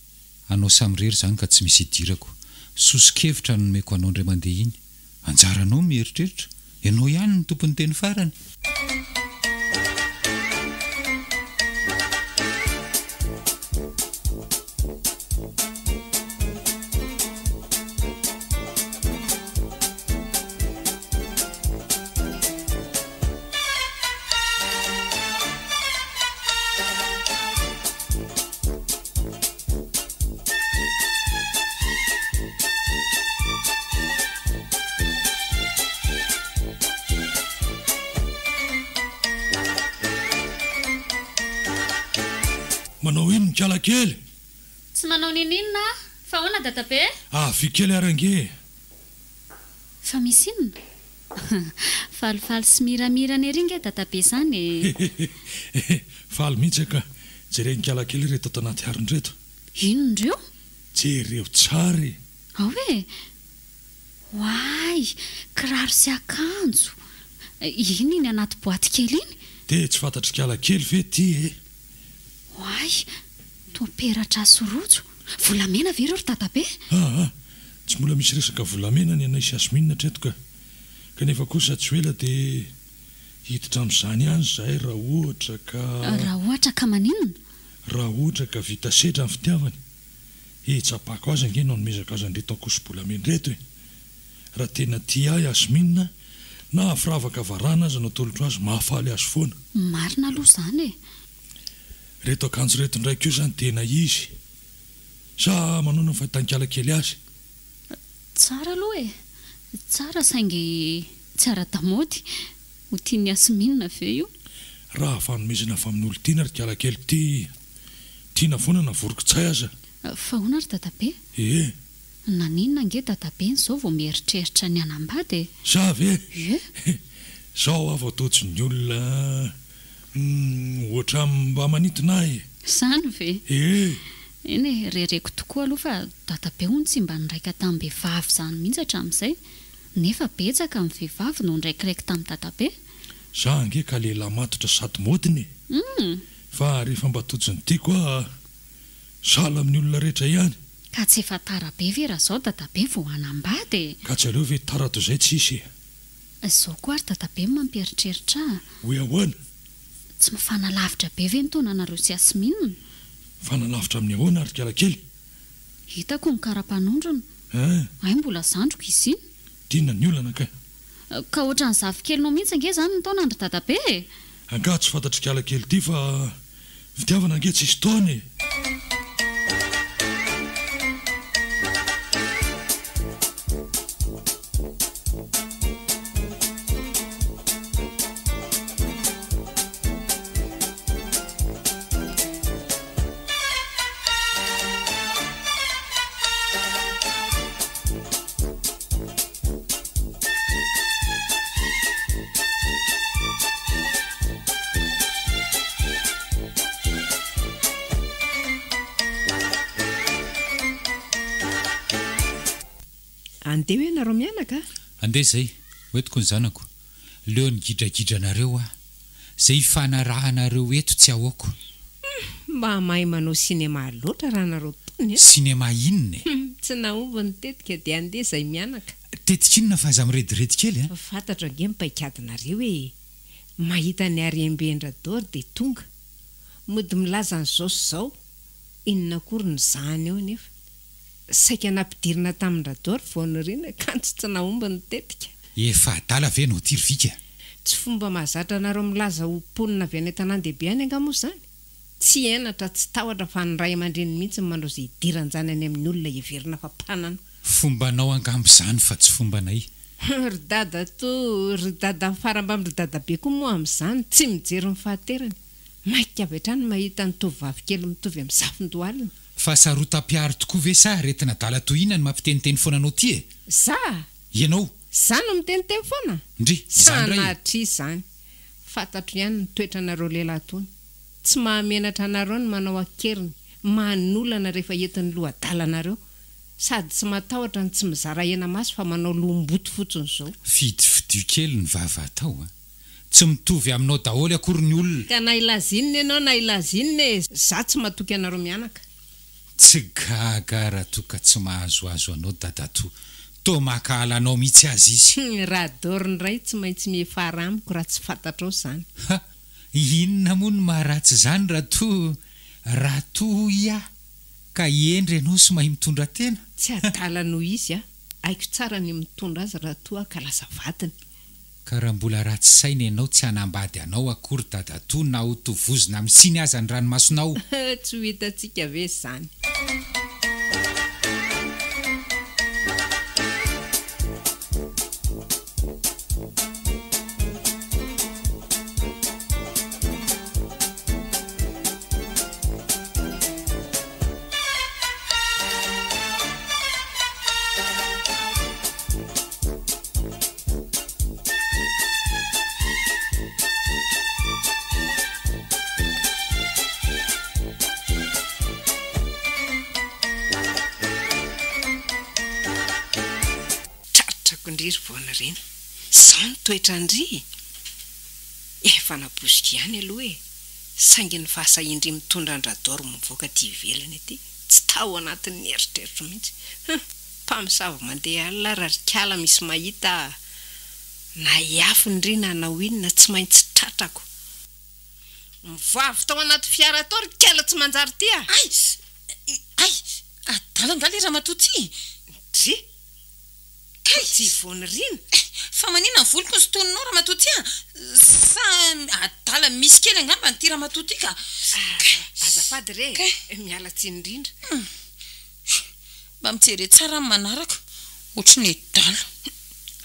anao samirery izany ka tsy misy idirako. Soso-kevitra no nomeko anao indray mandeha iny. Anjaranao ny mieritreritra. Ianao ihany no tompon'ny teny farany. Manao inona ikala kely? Tsy manao ninoninona aho, fa ahoana dadabe? Avia kely ary ange e! Fa misy inona? Falifaly sy miramirana ery nge dadabe zany e! Hehehehe faly mihitsy aho ka! Jereo ikalakely ireto ato anaty harona ireto. Inona ireo? Jereo tsara e! Ao e! Oay! Kiraro sy akanjo! Inona iny anaty boaty kely iny? Dia tsy fantatr'ikalakely ve ity e? Oay! Toa peratra sy rojo! Volamena ve ireo ry dadabe? Aa! Tsy mbola misy resaka volamena ny anay sy Yasmine hatreto ka! Kanefa kosa tsy ho ela dia hiditra amin'izany ihany izahay raha ohatra ka. Raha ohatra ka maninona? Raha ohatra ka vita sedra ny fitiavany. He tsapako azy ange no anomezako azy an'ireto ankoso-bolamena ireto e! Raha tena tia ahy Yasmine, na firavaka varahana aza no atolotro azy, mahafaly azy foana. Marina aloha izany e! Ireto akanjo ireto indray koa izany tena izy. Sa manaona ny fahitan-kiala kely azy? Tsara aloha e! Tsara saingy tsy ara-damaody. Ho tian'i Yasmine ve io? Raha fanomezana avy amin'ny olon-tiana ry kiala kely ity, tiana foana na vorokitsay aza. Fa ahoana ry dadabe? Ee. Naninona ange dadabe izao vao mieritreritra ny hanambady e? Za ve? Ie. Zao aho vao tojo ny olona humm ohatran'ny mba manintona ahy e. Izany ve? Ee. Eny e, rereko tokoa aloha fa dadabe hono tsy mba niraika tamim-behivavy izany mihitsy hatramin'izay, nefa betsaka ny vehivavy no niraikiraiky tamin'i dadabe. Za ange ka lehilahy matotra sady maodina e! Humm. Fa rehefa mba tojo ny tiako aho, sahala amin'ny olona rehetra ihany. Ka tsy efa tara be ve raha izao dadabe vao hanambady e? Ka tsy aleo ve tara toy izay tsisy e? Izao koa ary dadabe no mampieritreritra ahy. Hoe ahoana? Tsy mifanalavitra be ve ny taonanareo sy Yasmine? Mifanalavitra amin'ny ahoana ry kalakely? Hitako ny kara-panondrony. Hein? Hay mbola zandriko izy iny. D'inona ny olana kay? Ka ohatran'ny zafikelinao mihitsy ange izany ny taonany ry dadabe e! Angaha tsy fantatr'ikala kely ity fa fitiavana ange tsisy taona e! Andeha hoe nareo mianaka a! Andeha izay, hoentiko ny zanako. Leo ny gidragidranareo aho. Izay ifanarahanareo eto tsy ahoako. Humm! Mba mahay manao cinéma loatra raha nareo tony a! Cinéma inona e? Humm! Tsy nahomby ny tetika dia andeha izay mianaka. Tetika inona fa aza mirediredy kely a! Fantatro ange ny paikadinareo e! Mahita ny harem-ben-dRador dia tonga. Mody milaza an'izao sy izao. Inona akory no zahany eo anefa? Saika nampidirina tamin-dRador vao nirina kanjo tsy nahomby ny tetika. Efa adala ve ianao ity ry Vika? Tsy fomba mahazatra anareo milaza ho mponina avy any an-tanàn-dehibe any angaha moa izany? Tsy henatra, tsy tahotra fa ny ray aman-dreny mihitsy no manao izay hidiran-jany any amin'ny olona heverina fa mpanana. Fombanao angamba izany fa tsy fombanay. Ry dadatoa, ry dadafara mbamin'ny ry dadabe koa moa amin'izany tsy mijery ny fahaterany. Maika avy hatrany mahita ny tovovavy kely mitovy amin'ny zafin-dohaliny. Fa sarotam-piaro tokoa ve sa aretina adala toy inona no mampiteniteny foana anao ity e? Za? Ianao? Za no miteniteny foana? Ndry, izany indray e! Sanatria izany. Fantatro ihany ny toetranareo lehilahy tony. Tsy mahamenatra anareo ny manao an-keriny, manolana rehefa entin'ny loha adalanareo. Sady tsy matahotra no tsy mizara hena-maso fa manao loham-boto fotsiny izao. Fidifidio kely ny vava atao a! Tsy mitovy aminao daholo akory ny olona. Ka na hilaza inona ianao na hilaza inona e! Za tsy matoky anareo mianaka. Tsy gaga raha toa ka tsy mahazoazo anao dadatoa. Toa mankahala anao mihitsy aza izy. Rador ndray tsy maintsy miefara amiko raha tsy fantatrao izany. Ha! Inona moa no maharatsy izany raha toa, raha toa hoy aho, ka hendry ianao sy mahay mitondra tena? Tsy adala noho izy aho. Haiko tsara ny mitondra azy raha toa aho ka lasa vadiny. Ka raha mbola ratsy saina ianao tsy hanambady anao akory dadatoa na ho tovozina amin'ny siny aza ny ranomasonao. Tsy ho hitantsika ve izany? Tratrako ndry ry Voanirina. Izao ny toetran-dry e! Efa nabosiko ihany aloha e! Saingy ny fahasahian-dry mitondra an-dRadaoro mivoaka aty ivelany aty, tsy tao anatin'ny eritreritro mihitsy. Hum! Mpamosavy mandeha alina ary ry kala misy mahita a! Na hiafy ndry na hanao inona tsy maintsy tratrako. Mivoaha avy tao anaty fiara tao ry kala tsy manjary ty a! Hay! Hay! Adala angaha le ramatoa ty? Ndry! Kay! Tsy voanirina? Eh! Fa manina ny voloko no sintoninao ramatoa ty a? Sa adala misy kely angamba ity ramatoa ty ka! Kay! Azafady re e! Miala tsiny indrindra. Hum! Mba mijere tsara ny manaraka, ohatry ny adala.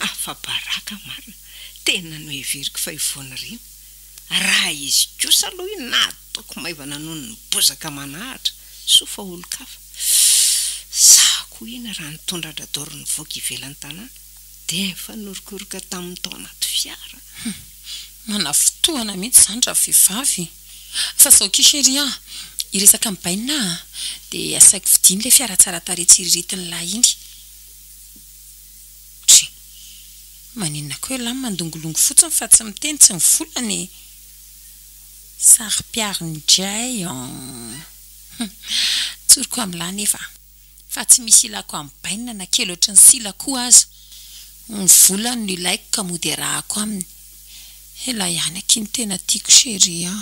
Afa-baraka marina, tena noheveriko fa i Vonirina. Raha izy kosa aloha io nataoko maivana noho ny bozaka manahatra, soa fa olon-kafa. Sahy koa iny raha nitondra an-dRadaoro nivoaka ivelan'ny tanàna, dia nifanorokoroka taminy tao anaty fiara. Hum, manafintohina mihitsy izany ravehivavy. Fa zao ki chérie a! Hiresaka amin'i Bainina aho a! Dia asaiko vidiany ilay fiara tsara tarehy tsiriritin'lah iny. Dry. Maninona koa elah mandongolongo fotsiny fa tsy miteny tsy mivolana e! Saro-piaro ndray an! Hum. Tsoriko amin'lah nefa fa tsy misy ilako an'i Bainina na kely ohatry ny sila koa aza. Ny volany no ilaiko ka mody iarahako aminy. Elah ihany akia no tena tiako chérie a.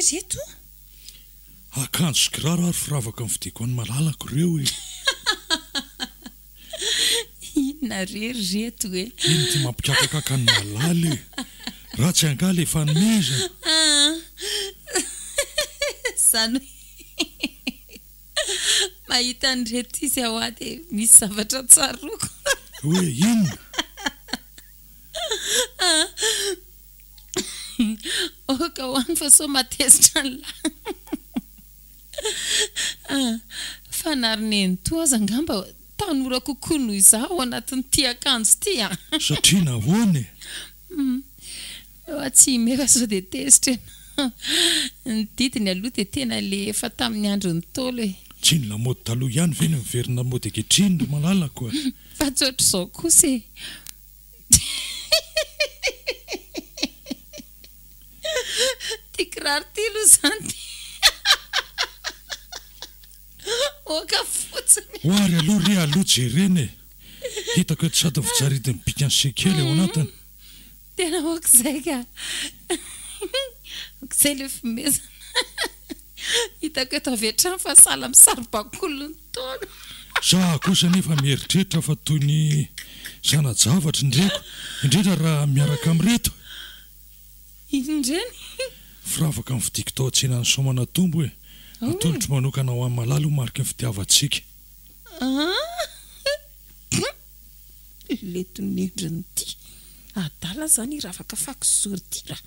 ry reto? Akanjo sy kiraro ary firavaka novidiako an'i malalako ireo e! Inona re ry reto e? Inona ity mampikakakaka an'i Malala e? Ratsy angaha ilay fanomezana? Ah! Izany hoe mahita an'ireto izy ao aho dia misy zavatra tsaroako. Hoe inona? Ah! Aoka ho any fa sao mahatezitra an'lah. Ah! Fa na ry nenitoa aza angamba tanora kokoa noho izaho ao anatin'ity akanjo ity an! Satria nahoana e? Hum! Tsy himeva sao dia tezitra ianao. Ny didiny aloha dia tena ilay efa tamin'ny andron'ny Ntaolo e! Tsy ny lamaody taloha ihany ve no miverina lamaody ankehitriny ry malalako a! Fa tsy ohatr'izao kosa e! Ty kiraro ty aloha izany dia oka fotsiny. Ho ary aloha re aloha jerena e! Hitako eto sady ny fijaridin'ny bikan'i Sekely ao anatiny. Tena aok'izay ka! Aok'izay ilay fihomezana. Hitako eto avy hatrany fa sahala amin'ny saribakolin'ny Ntaolo. Za kosa anefa mieritreritra fa toy ny zana-javatra ny reko, indrindra raha miaraka amin'ireto. Inona ireny? Firavaka novidiako tao an-tsenan'i Soamanatombo e! Atolotro manokana ho an'i Malala ho mariky ny fitiavantsika. Leton'ny endriny ity. Adala izany i Ravaka Fakizory ity raha.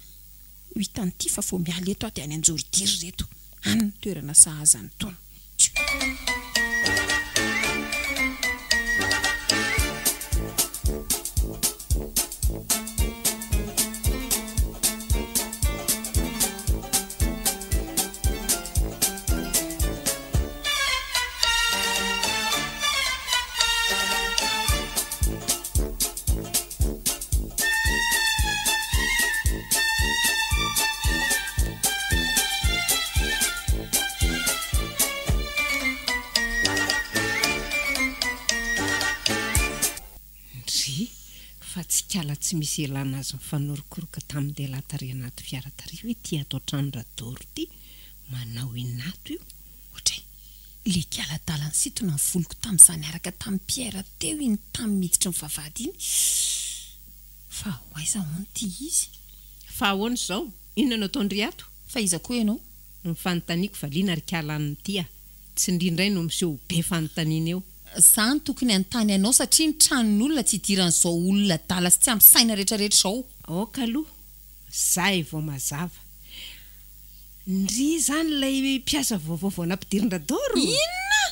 Ho hitan'ity fa vao miala eto aho dia any Anjorodia ry reto. Any ny toerana sahaza an'itony. Ndry, fa tsy kala tsy misy ialana azy mifanorokoroka tamin-dehilahy tary anaty fiara tary hoe ity ato an-tranon-dRadoro ity, manao inona ato io? Ohatray, le kala adala nisintona ny voloko tamin'izaho niaraka tamin'i Pierre teo iny tamin'ny miditry ny vavahady iny, fa ho aiza hono ity izy? Fa ahoana izao? Inona no ataon-dry ato? Fa iza koa ianao? Ny fanontaniako valiana ry kala anona ity a! Tsy ndry indray no miseho ho be fanontaniana eo. Za no tokony hanontany anao satria ny tranon'olona tsy idiran'izao olona adala sy tsy ampy saina retraretra izao. Aoka aloha, zay vao mazava. Ndry izany ilay mpiasa vaovao vao nampidirin-dRadoro? Inona?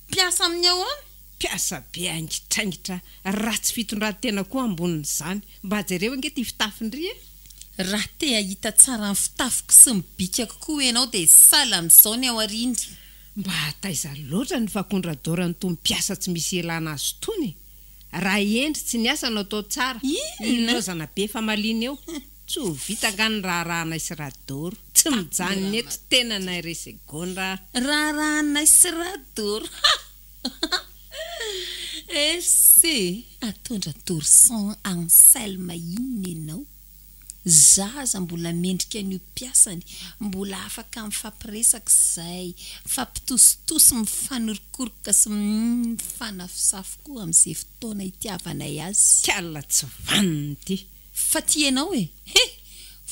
Mpiasa amin'ny ahoana? Mpiasa be aingitraingitra, ratsy fitondran-tena koa ambonin'izany. Mba jereo ange ity fitafin-dry e! Raha te hahita tsara ny fitafiko sy ny bikako koa ianao dia sahala amin'izao ny ao aoriana. Mba taiza loatra ny fakon-dRadoro an'itony mpiasa tsy misy ilana azy itony e! Raha hendry tsy ny asa no atao tsara, ilaozana be famaliana eo. Tsy ho vita angaha ny raharahanay sy Radoro. Tsy mijanona eto tenanay ry segondra a! Raharahanay sy Radoro ha! FC, Ataon-dRadoro sans Anselme inona ianao? Zaza mbola mendrika an'io mpiasany, mbola afaka mifampiresaka izay, mifampitositosy, mifanorokoroka sy mifanafosafo koa amin'izay fotoana itiavanay azy. Kala tsy vanona ity. Fa tia anao e! He!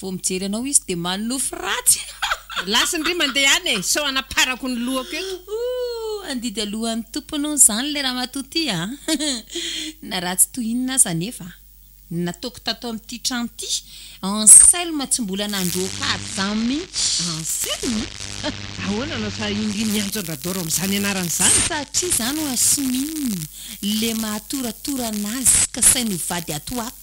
Vao mijery anao izy dia manonofy ratsy! Lasa ndry mandeha any e! Sao hanaparako ny lohako eto! Ooh! Handidy alohan'ny tompony hono izany ilay ramatoa ity a! Na ratsy toy inona aza anefa, ny nataoko tato amin'ity trano ity, Anselme tsy mbola nandroaka ahy izany mihitsy! Anselme? Ahoana no sahin'ndry miantso an-dRadoro amin'izany anarana izany? Satria izany ho'a Smine, le mahatoratorana azy kasainy ho vady ato ho ato.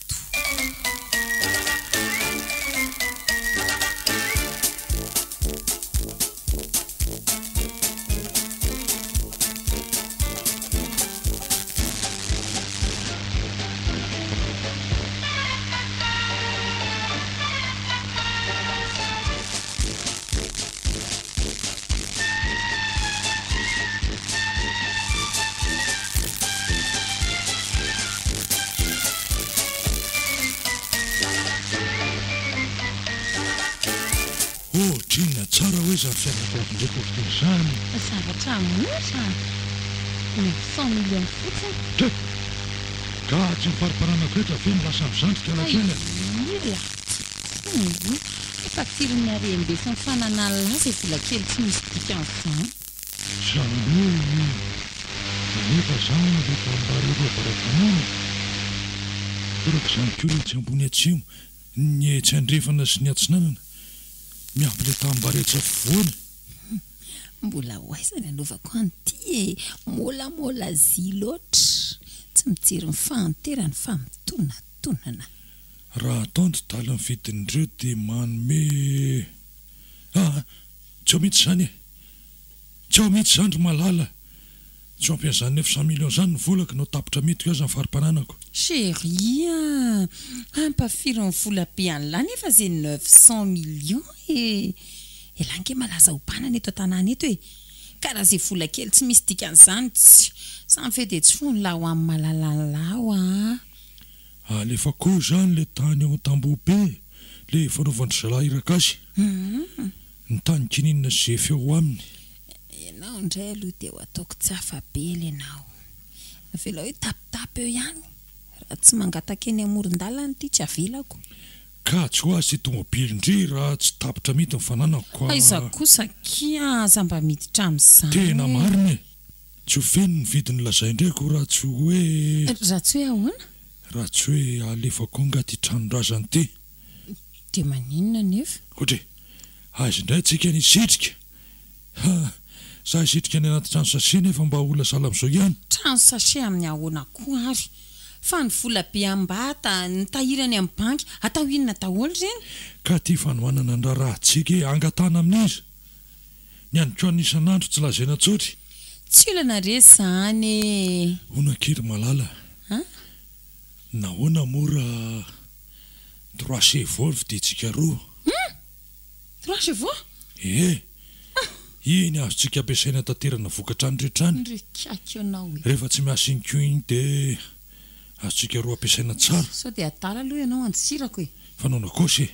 Tsara hoe izany fianakavian-dry Faustin izany. Zavatra mora? 900 millions fotsiny. Dre! Ka tsy ny fari-pananako rehetra ve no lasa amin'izany ry kalakely a? Hay latsy koa io! Efa firy ny harem-be sy ny fananan'lah izay vola kely tsy misy dikany izany. Izany hoe nefa izany ilay tanimbary ery avara-tanàna? Toraka izany koa ilay etsy ambony atsimo Ny etsy andrefana sy ny atsinanana, miampy ilay tanimbary etsy afovoany. Mbola ho aiza ny anaovako an'ity e! Môlamôla zy loatra! Tsy mijery ny fahanterany fa mitonatonana. Raha atao ny totalin'ny vidin'ireo dia manome ah! Tsy ao mihitsy izany e! Tsy ao mihitsy izany ry Malala! Tsy ho ampy an'izany 900 millions izany ny volako na ho tapitra midiko aza ny fari-pananako. Chérie a! Ampafiry ny vola be an'lah nefa ze 900 millions e! Elah ange malaza ho mpanana eto an-tanàna eto e! Ka raha ze vola kely tsy misy dikany izany tsy zany ve dia tsy fon'lah ho an'i malalan'lah hoa! Alefa koa izany le tany ao Antambohobe le fanaovan-dry zalahy iraka azy. Ny tany kininina sy ze feo aminy. Ianao indray aloha dia ho ataoko tsy afa-bela ianao. Avelao hitapitapy eo ihany. Raha tsy mangataka eny amoron-dalana ity tsy avelako. Ka tsy ho azy ity tomobilin-dry raha tsy tapitra mihitsy ny fananako ka. Aiza kosa akia aza mba miditra amin'izany Tena e. marina e! Tsy ho feno ny vidiny lazain-draiko raha tsy hoe. Raha tsy hoe ahoana? Raha tsy hoe alefako angaha ity tranon-drazana ity. Dia maninona anefa? Ohatra e! Aiza indray tsika ny hisitrika? Ha! Za hisitrika any anaty trano sachet nefa mba olona sahala amin'izao ihany. Trano sachet amin'ny ahoana koa ary? Fa ny vola be am-bata, ny tahiry any amin'ny banky, atao inona daholo ireny? Ka ty fanohanana ny raharahantsika e, angatahana amin'iza? Ny an'i Koan isan'andro tsy lazaina tsotry. Tsy olana re izany e! Hono akia ry Malala, An? nahoana moa raha trois chevaux no vidintsika roa? Hum! Trois chevaux? Ee! Iny azontsika ampiasaina hitaterana vokatra any rehetra any. Ndry kiaky ianao e! Rehefa tsy miasa iny koa iny dia azontsika roa ampiasaina tsara. Sao dia adala aloha ianao andosirako e! Fa naona kosa e!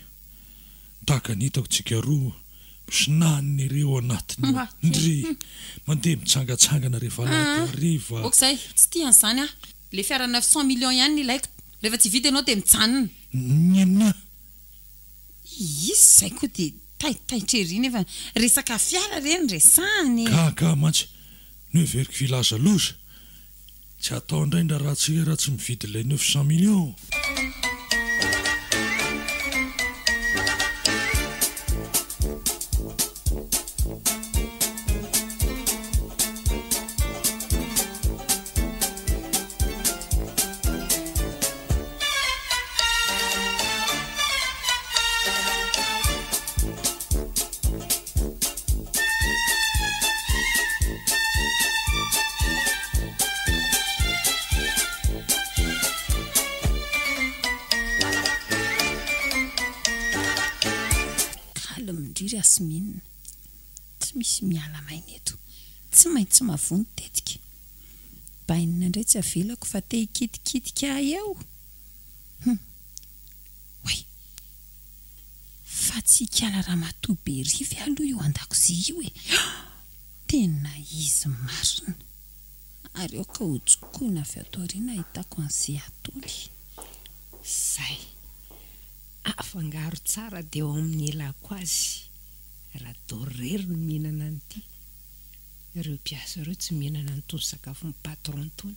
Tahaka ny hitako tsika roa misinanina ery ao anatiny ao. Ndry! Mandeha mitsangatsangana rehefa alahady hariva. Ok izay, tsy tia an'izany aho. Ilay fiara 900 millions ihany no ilaiko. Rehefa tsy hividy ianao dia mijanona. N'inona? Izy izay koa dia taitaitra ery nefa resaka fiara re no resahana e! Gaga aho mantsy, noheveriko hilaza loza. Tsy atao indray ny raharahantsika raha tsy mividy ilay 900 millions. Calme ndry ry Asmine, tsy misy miala maina eto, tsy maintsy mavoa ny tetika. Bainina indray tsy avelako fa te hikitikitika ahy eo. Hum. Oay. Fa tsy ikala ramatoa Berivy aloha io an-dakozia io e. Tena izy marina. Ary aoka ho jokoina avy ato aoriana ahitako an'izay ataony. Zay. Afangaro tsara dia ao amin'ny elako azy. Radoro irery no mihinana an'ity. Ireo mpiasa ireo tsy mihinana an'itony sakafon'ny patron itony.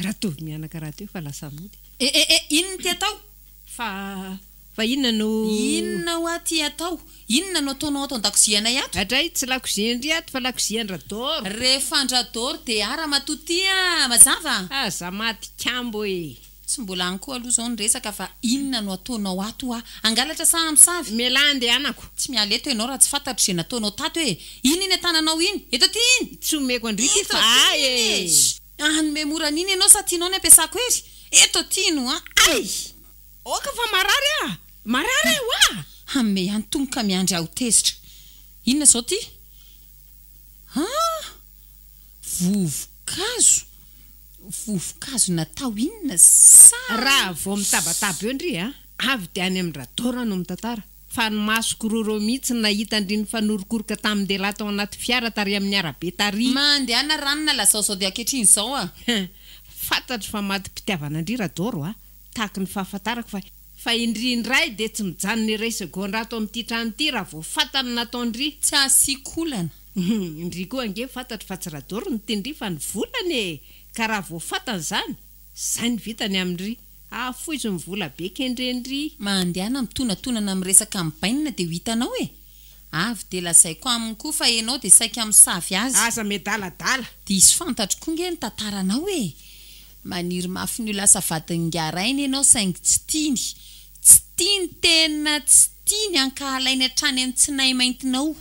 Ratovo mianaka rahateo efa lasa nody. Eh eh eh, inona ity atao? Fa, fa inona no. Inona hoa ity atao? Inona no ataonao ato an-dakozianay ato? Adray, tsy lakozian-dry ato fa lakozian-dRadoro. Rehefa an-dRadoro dia ahy ramatoa ity ah! Mazava? Aza maty kambo e! Tsy mbola any koa aloha izao ny resaka fa inona no ataonao ato hoa? Hangalatra sa hamosavy? Mialà andehanako. Tsy miala eto ianao raha tsy fantatro izay nataonao tato e! Iny iny an-tananao iny? Eto aty iny! Tsy omeko an-dry ity Eto fa aty ahy iny e! e! Shh! Hanome mora an'iny ianao sa tianao ny hampiasako hery? Eto aty no an! Ay! Aoka fa marary aho! Marary aho hoa! Hanome ihany tony ka miandry ahy ho tezitra. Inona izao ity? Ah! Vovo-kazo? Vovo-kazo natao inona sa. Raha vao mitabataba eo ndry a, avy dia any amin-dRadoro aho no mitantara. Fa ny masoko roa ireo mihitsy no nahita an-dry nifanorokoroka tamin-dehilahy tao anaty fiara tary amin'ny arabe tary. Mandehana ranona lazao izao dia ankehitriny izao a! Fantatro fa matim-pitiavana an-dry Radoro a! Tahaky ny fahafantarako fa. Fa i ndry indray dia tsy mijanona iray segondra ato amin'ity trano ity raha vao fantany ny nataon-dry. Tsy asiako olana. Ndry koa ange fantatro fa tsy Radoro no tian-dry fa ny volany e! Ka raha vao fantany izany, izay no vitany amin-dry. Ahafoizo ny vola be kendren-dry. Mandehana mitonatonana miresaka amin'i Bainina dia ho hitanao e! Avy dia lazaiko aminy koa fa enao dia saika misavy azy. Aza miadaladala. Diso fantatro koa nge ny tantaranao e! Maniry mafy ny ho lasa vadin'ingahy rainy ianao saingy tsy tiany. Tsy tiany tena tsy tiany ankahalainy hatrany amin'ny tsinay maintinao.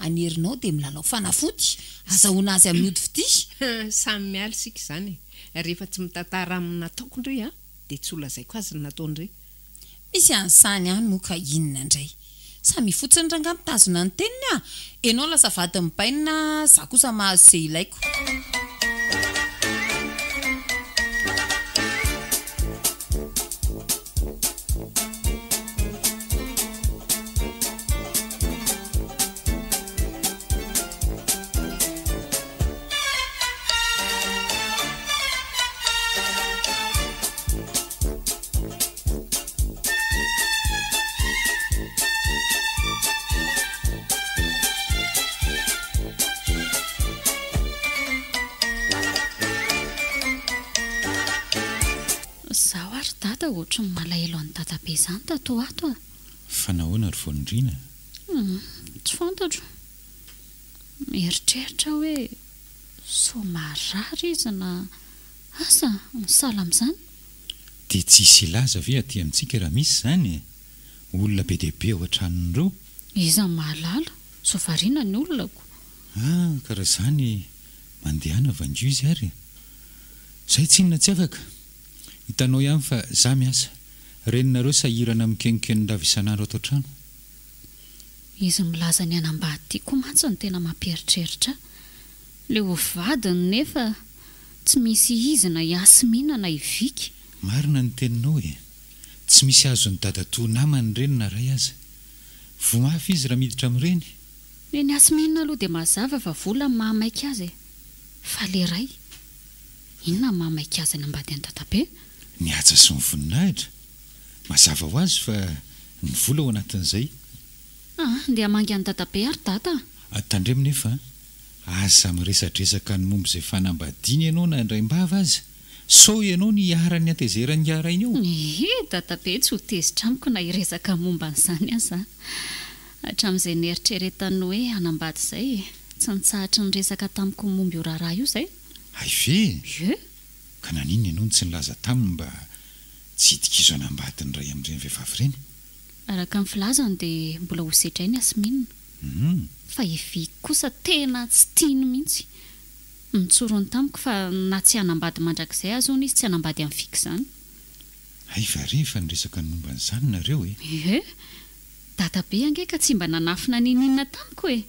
Any herinao dia milalao fanafody azahoana azy amin'ny ody fitia. Samy miala isika izany e. Rehefa tsy mitantara aminy nataoko ndry an, dia tsy ho lazaiko azy ny nataondry. Misy an'izany ihany moa ka inona indray. Samia fotsiny rangahy mitazona ny teniny ah! Enao lasa vadin'i bainina za kosa mahazo ze ilaiko. Zaho ary dada ohatry ny malahelo an'i dadabe izany tato ho ato a! Fa nahoana ry Vonindrina? Hum, tsy fantatro. Mieritreritra aho hoe sao marary izy na asa, ny sahala amin'izany. Dia tsy hisy hilaza ve aty amintsika raha misy izany e? Olona be dia be ao an-tranon'ireo. Iza mahalala? Sao variana ny olona ko. Ah, ka raha izany, mandehana vangio izy ary e. Zay tsinona tsy afaka. Hitanao ihany fa za miasa. Reninareo sahirana mikenonkenon-dava isan'andro ato an-trano. Izy milaza ny hanambady ity koa mantsy no tena mampieritreritra ahy. Ilay ho vadiny nefa tsy misy izy na i Asmina na i Vicky. Marina ny teninao e! Tsy misy azon'i dadatoa namany ireny na ray aza. Voa mafy izy raha miditra amin'ireny. Nen'i Asmina aloha dia mazava fa vola no mahamaika azy e! Fa le ray? Inona no mahamaika azy hanambady an'i dadabe? Ny haja sy ny voninahitra. Mazava ho azy fa ny vola ao anatin'izay. Ah, ndeha hamangy an'i dadabe ary dada a! Tandremo nefa an! Aza miresadresaka ny momba izay fanambadiana ianao na indraim-bava aza, sao ianao no iharan'ny hatezeran'ingahy rainy eo. Ehe, dadabe tsy ho tezitra amiko na hiresaka momba an'izany aza aho. Hatramin'izay nieritreretany hoe hanambady izay, tsy nitsahatry niresaka tamiko ny momba io raharaha io izay. Hay ve? Ie. Ka naninona ianao no tsy nilaza taminy mba tsy hidikizo hanambady ny ray amin'ireny vehivavy ireny? Araka ny filazany dia mbola ho sedrainy Yasmine. Fa i Vicky kosa tena tsy tiany mihitsy. Notsoriny tamiko fa na tsy hanambady mandrakizay aza hono izy tsy hanambady an'i Vicky izany. Hay va re efa niresaka ny momba an'izany nareo e? Ie. Dadabe ange ka tsy mba nanafina n'inon'inona tamiko e!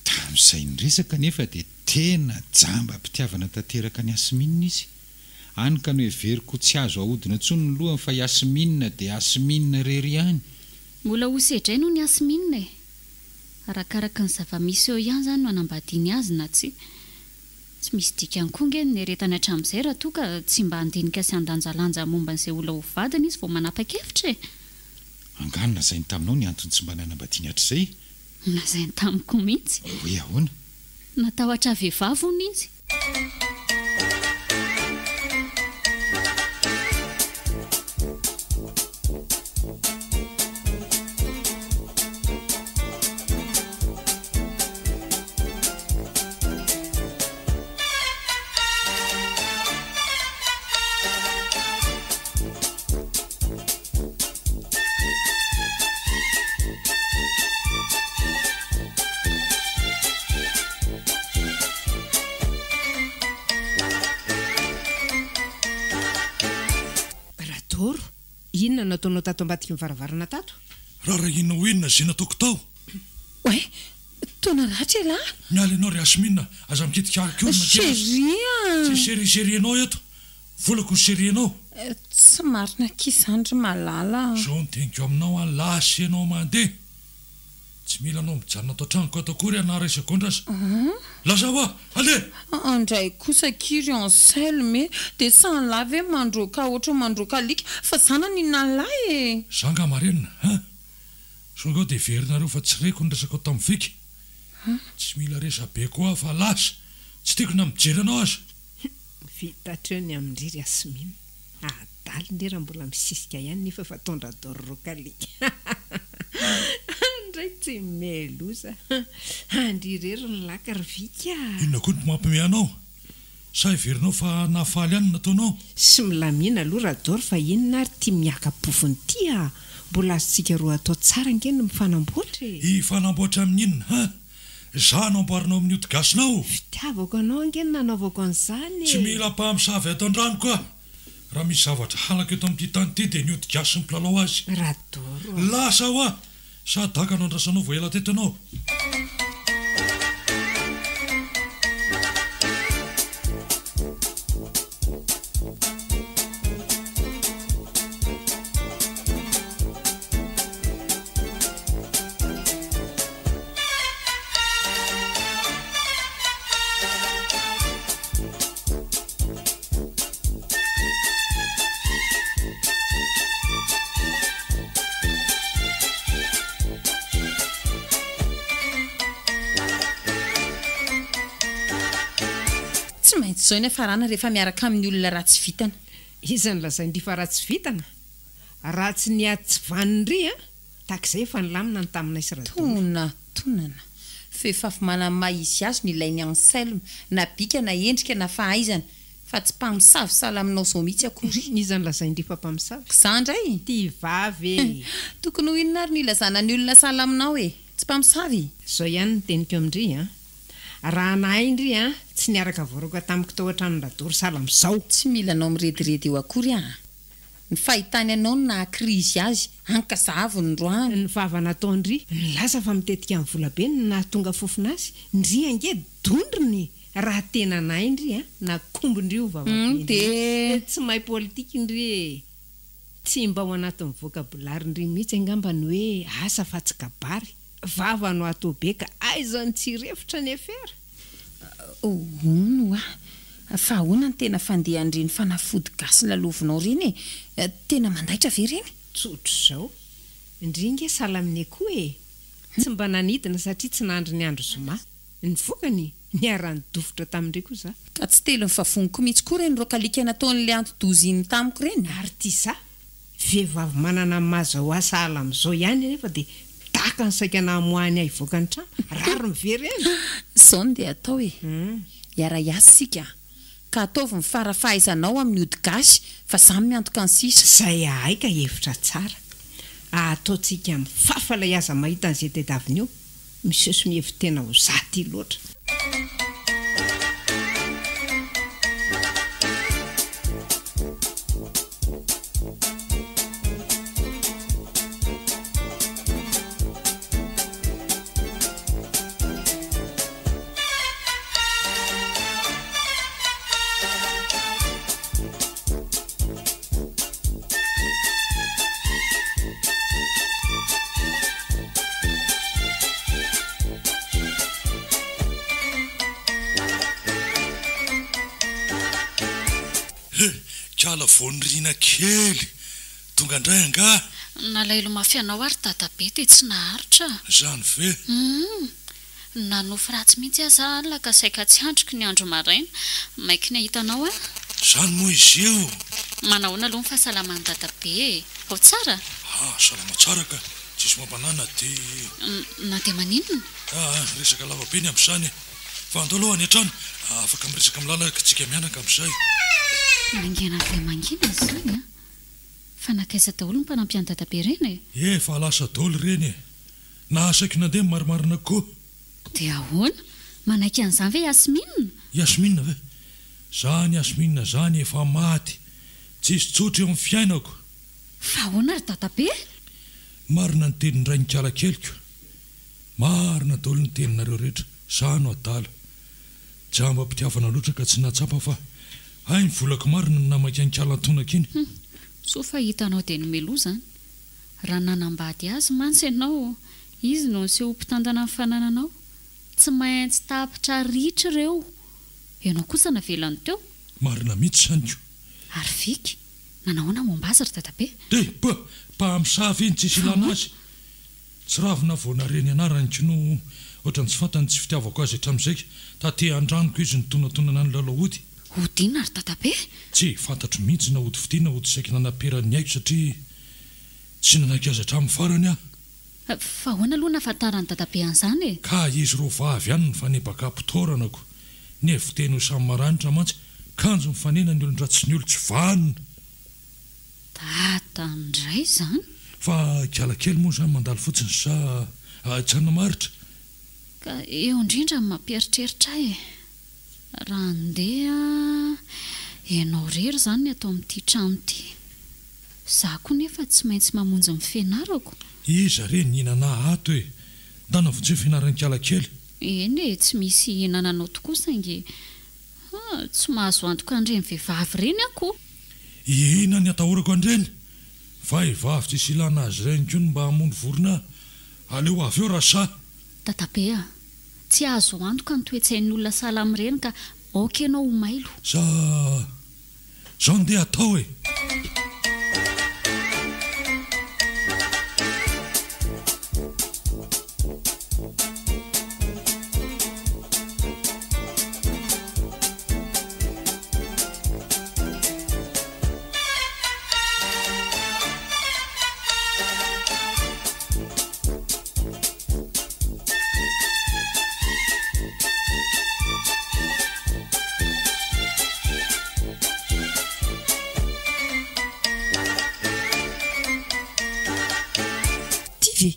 Tamin'izay niresaka anefa dia tena jambam-pitiavana tanteraka an'i Yasmine izy. Any ka noheveriko ho tsy azo ahodina intsony ny lohany fa Yasmine dia Yasmine irery ihany. Mbola ho sedrainy hono Yasmine e! Arakaraky ny zava-misy eo ihany izany no hanambadiany azy na tsia. Tsy misy dikany koa nge ny nieretany hatramin'izay raha toa ka tsy mba handinika sy handanjalanja momba an'izay olona ho vadiny izy vao manapa-kevitra e! Angaha nolazainy taminao ny antony tsy mba nanambadiany hatrizay? Nolazainy tamiko mihitsy. Hoe ahoana? Natahotra vehivavy hono izy. Radoro, inona no nataonao tato ambadiky ny varavarana tato? Raharahianao inona izay nataoko tao? Oay, toa naratra ialahy. Miala ianao ry Yasmine, aza mikitika ahy akory na kely aza. Chérie a! Tsy chérie chérie anao eto, volako no chérie anao. Tsy marina akia izany ry Malala a! Izao no teniko aminao an, lasa ianao mandeha! Tsy mila anao mijanona ato an-tranoko ato akory aho na iray segondra aza. Lasa hoa! Aleha! Andray kosa akia ry Anselme e! Dia tsy an'lah ve mandroaka ohatry ny mandroaka alika fa za naninona an'lah e! Za nga marenina hein! Sao ngao dia heverinareo fa tsy reko ny resakao tamin'i Viky? Tsy mila resa-be koa aho fa lasa! Tsy tiako na mijery anao aza! Vita hatreo ny amin-dry ry Yasmine. Adala ndry raha mbola misisika ihany nefa efa tondra-doro rokalika. Ndray tsy meloza. Andry irery ny laka ry Viky a! Inona koa no mampime anao? Sa heverinao fa nahafaly ahy ny nataonao? Sy milamina aloha Radoro fa inona ary ity miaka-pofona ity a! Mbola azontsika roa atao tsara ange ny mifanamboatra e! Hifanamboatra amin'ny inona? Hein? Izaho no amboarinao amin'ny ody gasinao? Fitiavako anao ange no nanaovako an'izany e! Tsy mila mpamosavy ato an-tranoko aho. Raha misy zavatra halako eto amin'ity tany ity dia ny ody gasy sy ny mpilalao azy. Radoro a! Lasa hoa! Sa daka no andrasanao vao hiala teto ianao? Tsy maintsy izao ny hafarana rehefa miaraka amin'ny olona ratsy vitana. Iza no lazain-dry fa ratsy vitana? Raha tsy niady tsy vanon-dry an! Tahaka izay efa nilamina ny taminay sy Radoro. Tonatonana. Vehivavy manana ny maha izy azy no ilain'i Anselme, na bika na endrika na fahaizana, fa tsy mpamosavy sahala aminao izao mihitsy akory. Iza no lazain-dry fa mpamosavy? K'za indray? Ty vavy e! Tokony ho inona ary no ilazana ny olona sahala aminao e? Tsy mpamosavy? Izao ihany ny teniko amin-dry an! Raha nahay ndry an, tsy niaraka voaroaka tamiko tao an-tranon-dRadoro sahala amin'izao! Tsy mila anao mirediredy eo akory aho. Ny fahitany anao no naha krizy azy, hany ka zavo ny roahany. Ny vava nataon-dry nilaza fa mitetika ny volabe no nahatonga fofona azy, ndry ange dondrona e! Raha tena nahay ndry a, nakombon-dry io vavabe ndry. Tsy mahay politika ndry e! Tsy mba ao anatin'ny vokabolary-ndry mihitsy angamba ny hoe asa fa tsy kabary. Vava no atao be ka aiza no tsy hirefotra ny afera? Hono hoa, fa ahoana ny tena fandehan'ireny fanafody gasy lalovinao ireny e? Tena mandaitra ve ireny? Tsotr'izao. Ndry nge sahala amin'i koa e! Tsy mba nanidina satria tsy nandry ny andro zoma. Ny vokany, niara-nidofotra tamin-dry koa za. Ka tsy telin'ny vavoniko mihitsy koa ireny rokalika nataon'ilay anti-doza iny tamiko ireny. Ary ity za, Vehivavy manana ny maha zao ahy sahala amin'izao ihany anefa dia daka ny saika nahamoahany ahy hivoaka ny trano. Rariny very eny! Izao no dia atao e! Hiara-hiasa isika ka ataovy ny fara fahaizanao amin'ny ody gasy fa za miantoka ny sisa. Izay ahay ka hevitra tsara. Ataontsika mifafa ilay aza mahita an'izay tedaviny eo. Miseho sy mihevi-tena ho za ty loatra. He, kala voanirina kely! Tonga indray angaha? Nalahelo mafy anao ary dadabe dia tsy naharitra a! Izany ve? Humm! Nanofy ratsy mihitsy aza aho alina ka saika tsy handriko ny andro maraina. Maiky ny hahita anao aho. Izany moa izy io? Manahoana aloha ny fahasalaman'i dadabe e? Ao tsara? Ah, salama tsara ka. Tsisy mampanahy na dia. Na dia maninona? Ah, resaka lava be ny amin'izany e. Fa andao aloha any an-trano, afaka miresaka milalaka tsika mianaka amin'izay. Mangina dia mangina izany an! Fa nankaiza daholo ny mpanampy an'i dadabe ireny e? Efa lasa daholo ireny e! Nahasaiko nandeha ny marimarina koa. Dia ahoana? Manaiky an'izany ve Yasmine? Yasmine ve? Zany Yasmine zany efa maty. Tsisy tsotra eo amin'ny fiainako. Fa ahoana ry dadabe? Marina ny tenin-drain'ikala keliko. Marina daholo ny teninareo rehetra. Za no adala. Jamba-pitiavana loatra ka tsy nahatsapa fa. Hay ny volako marina no namaky an'i Kalantonaka iny. Hum, soa fa hitanao dia nomeloha izany. Raha nanambady azy mantsy ianao, izy no niseho ho mpitantana ny fanananao. Tsy maintsy tapitra ritra ireo. Ianao kosa navelany teo. Marina mihitsy izany ko. Ary Viky, nanahoana momba azy ry dadabe? Dia, pa, mpamosavy iny tsisy ilana azy. Tsy ravina vao nare ny anarany ko no ohatran'ny tsy fantany tsy fitiavako azy hatramin'izay ka taty an-dranoko izy nitonatonana nilalao ody. Ody inona ry dadabe? Tsy fantatro mihitsy na ody fitia na ody saiky nanaperan'ny aiko satria tsy nanaiky azy hatramin'ny farany aho. Fa ahoana aloha nahafantaran'i dadabe an'izany e? Ka izy roavavy ihany no nifanebaka am-pitoerana ko. Nihevi-tena ho samy maranitra mantsy, kanjo mifanena ny olon-dratsy sy ny olon-tsy vanona. Dada indray izany? Fa kiala kely moa izany mandalo fotsiny sa hijanona maharitra? Ka eo indrindra no mampieritreritra ahy e! Raha handeha ianao irery izany ny ato amin'ity trano ity. Izaho koa nefa tsy maintsy mamonjy ny fianarako. Iza re ny hihinana ahy ato e? Ndana vonjeo fianaran'i kiala kely. Eny e, tsy misy hihinananao tokoa saingy Ah, tsy mahazo antoka an'ireny vehivavy ireny aho ko! Inona ny atahorako an'ireny? Vehivavy tsisy ilana azy ireny koa ny mba hamono vorona aleo avy eo raha sahy. Dadabe a! Tsy azo antoka ny toe-tsain'ny olona sahala amin'ireny ka aoka ianao ho mailo. Za zao ndeha atao e! Ty ve?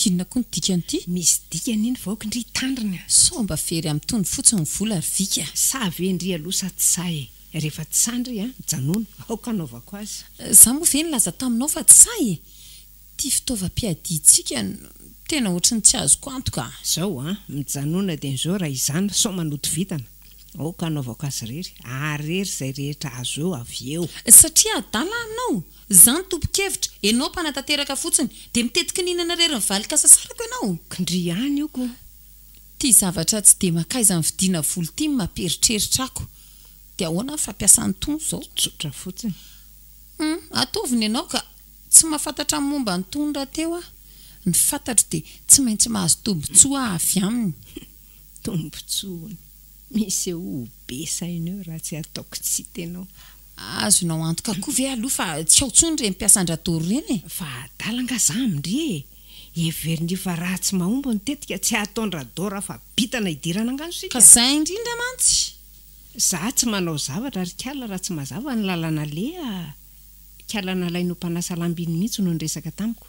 Inona koa no dikan'ity? Misy dikany iny vaoky ndry tandrina. Sao mba very amin'itony fotsiny ny vola ry Vika a! Sahy ve ndry aloha sa tsy sahy e? Rehefa tsy sahy ndry a, mijanona, aoka hanaovako azy. Za moa ve nilaza taminao fa tsy sahy e? Ity fitaovam-piadiantsika no tena ohatry ny tsy azoko antoka a! Zao a, mijanona dia izao raha izany sao manoto vintana. Aoka hanaovako azy irery, arery izay rehetra azo eo avy eo. Satria adala aminao? Za no tompon-kevitra, enao mpanatanteraka fotsiny, dia miteti-kininana irery ny valin-kasasarako ianao? Kndry ihany io ko! Ity zavatra tsy dia mankaiza ny vidiana vola ity no mampieritreritra ako. Dia ahoana ny fampiasa an'itony izao? Tsotra fotsiny. Hum, ataovy ny anao ka! Tsy mahafantatra ny momba an'itony rahateo aho. Ny fantatro dia tsy maintsy mahazo tombontsoa aho avy aminy. Tombontsoa hono. Misehoa ho be saina eo raha tsy ataoko tsy hita enao. Azonao antoka koa ve aloha fa tsy ao intsony ireny mpiasan-dRadoro ireny e? Fa adala angaha za amin-dry e? Heverindry fa raha tsy mahomby ny tetika tsy hataon-dRadoro afa-bitana hidirana angano isika? Ka zay indrindra mantsy! Za tsy manao zavatra ry kala raha tsy mazava ny lalana aleha a! Kala nalainy ho mpanasa lamba iny mihitsy no niresaka tamiko.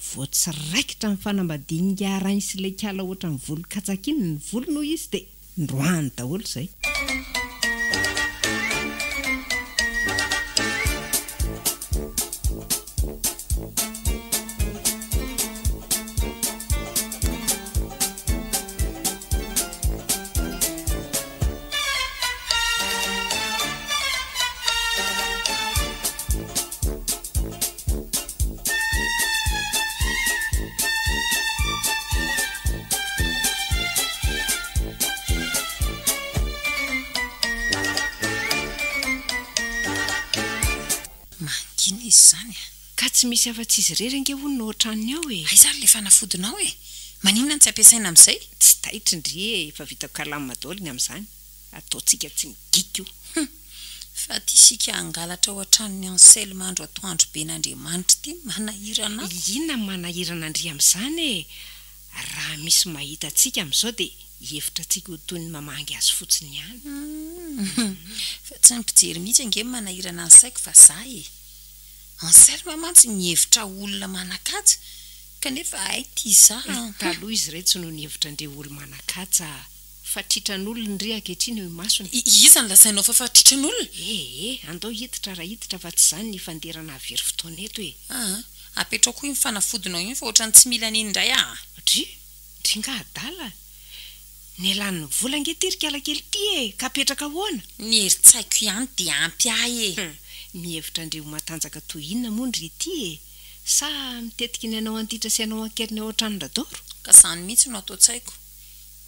Vao tsy raikitra ny fanambadian'ingahy rainy sy ilay kala ohatran'ny volon-katsaka iny ny volony hoy izy dia noroahany daholo izay. Mangina izy izany a! Ka tsy misy afa-tsy izy irery ange hono no ao an-tranony ao e! Aiza ary ilay fanafodinao e? Maninona no tsy ampiasaina amin'izay? Tsy taitra ndry e, efa vitako calame daholo ny amin'izany. Ataontsika tsy migiaka io. Hum! Fa ity isika hangalatra ao an-tranon'i Anselme andro atoandro ben'Andriamanitra ity no manahirana ahy. Inona no manahirana an-dry amin'izany e? Raha misy mahita antsika amin'izao dia hihevitra antsika ho toy ny mamangy azy fotsiny ihany. Hum! Fa tsy ny mpijery mihitsy ange no manahirana ny saiko fa za e! Anselme mantsy mihevitra ahy olona manan-kaja kanefa hay ity za an! Taloha izy iretsy no nihevitra an-dry olo-manan-kaja. Fatritran'olona ndry ankehitriny eo imasony. Iza no lazainao fa fatritran'olona? Ee, andao hiditra raha hiditra fa tsy izany ny hifandirana hahavery fotoana eto e. Aa, apetrao koa iny fanafodinao iny fa ohatran'ny tsy mila an'iny indray aa. Dry, dry nga adala? Nialan'ny vola ange ity ry kalakely ity e! Ka apetraka ahoana? Ny herin-tsaiko ihany dia ampy ahy e! Hum! Mihevitra an-dry ho matanjaka toy inona moa ndry ity e? Sa mitetiky ny hanao an-ditra sy hanao an-keriny ao an-tranon-dRadaoro? Ka izany mihitsy no ato an-tsaiko.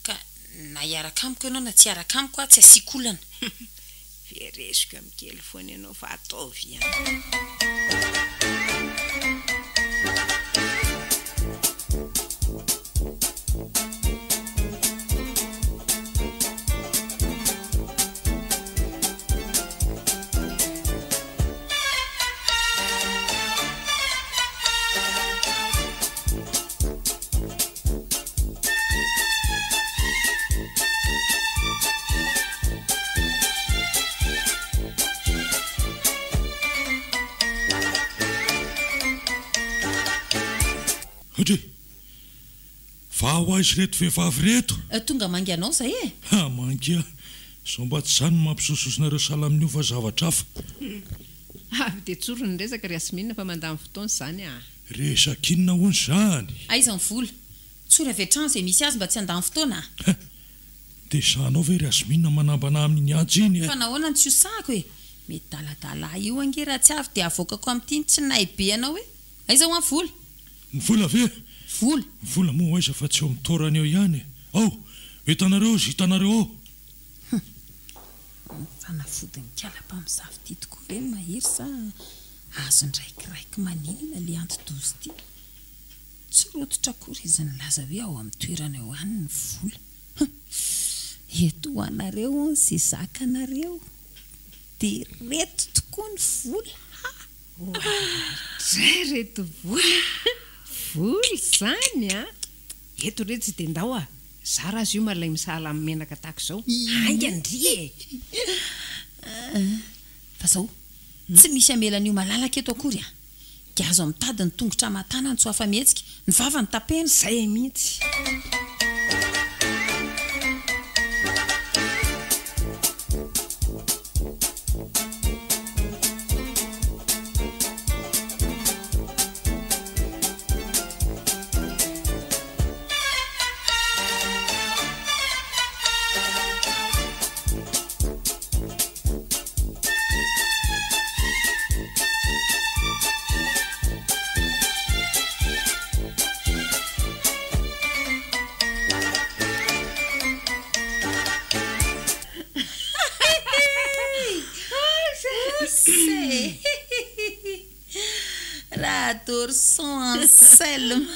Ka na hiaraka amiko ianao na tsy hiaraka amiko aho tsy asiako olana. Hum! Vereziko amin'ny kely foana ianao fa ataovy ihany. Ndry! Fa ho aiza ireto vehivavy ireto? Tonga mangy anao izay e! Ha, mangy ahy! Izao mba tsy izany no mampisososo-nareo sahala amin'io fa zavatra hafa. Avy dia tsory ny resaka ry Asmine fa mandany fotoana izany ah! Resaka inona hono izany? Aiza ny vola? Tsory avy hatrany izay misy azy mba tsy handany fotoana a! Hein! Dia sahanao ve ry Asmine manambana amin'iny Haja iny eh? Fa nahoana no tsy ho sahako e? Midaladala ahy io ange raha tsy avy dia avoakako amin'ity ny tsinay be anao e! Aiza hoa ny vola? Ny vola ve? Vola! Ny vola moa ho aiza fa tsy eo amin'ny toerany eo ihany e! Ao! Hitanareo izy, hitanareo ao! Hum! Ny fanafodin'ny kala mpamosavy ity tokoa ve no mahery sa azon-draikiraiky maninona le anti-doza ity? Tsy rototra akory izy nilaza hoe ao amin'ny toerana eo any ny vola. Hum! Eto ho anareo hono izay zakanareo. Dia reto tokoa ny vola ha! Oadray reto vola e! Vola izany an! Eto re tsy dia ndao a! Zara aza io malay misahala amin'ny menaka tahaka izao. Haingana ndry e! Fa zao, tsy misy hamela an'io malalaka eto akory a! Giazo amin'ny tady ny tongotra aman-tanany tsy ho afa-mihetsika, ny vavany tapena. Zay mihitsy. Radorson Anselme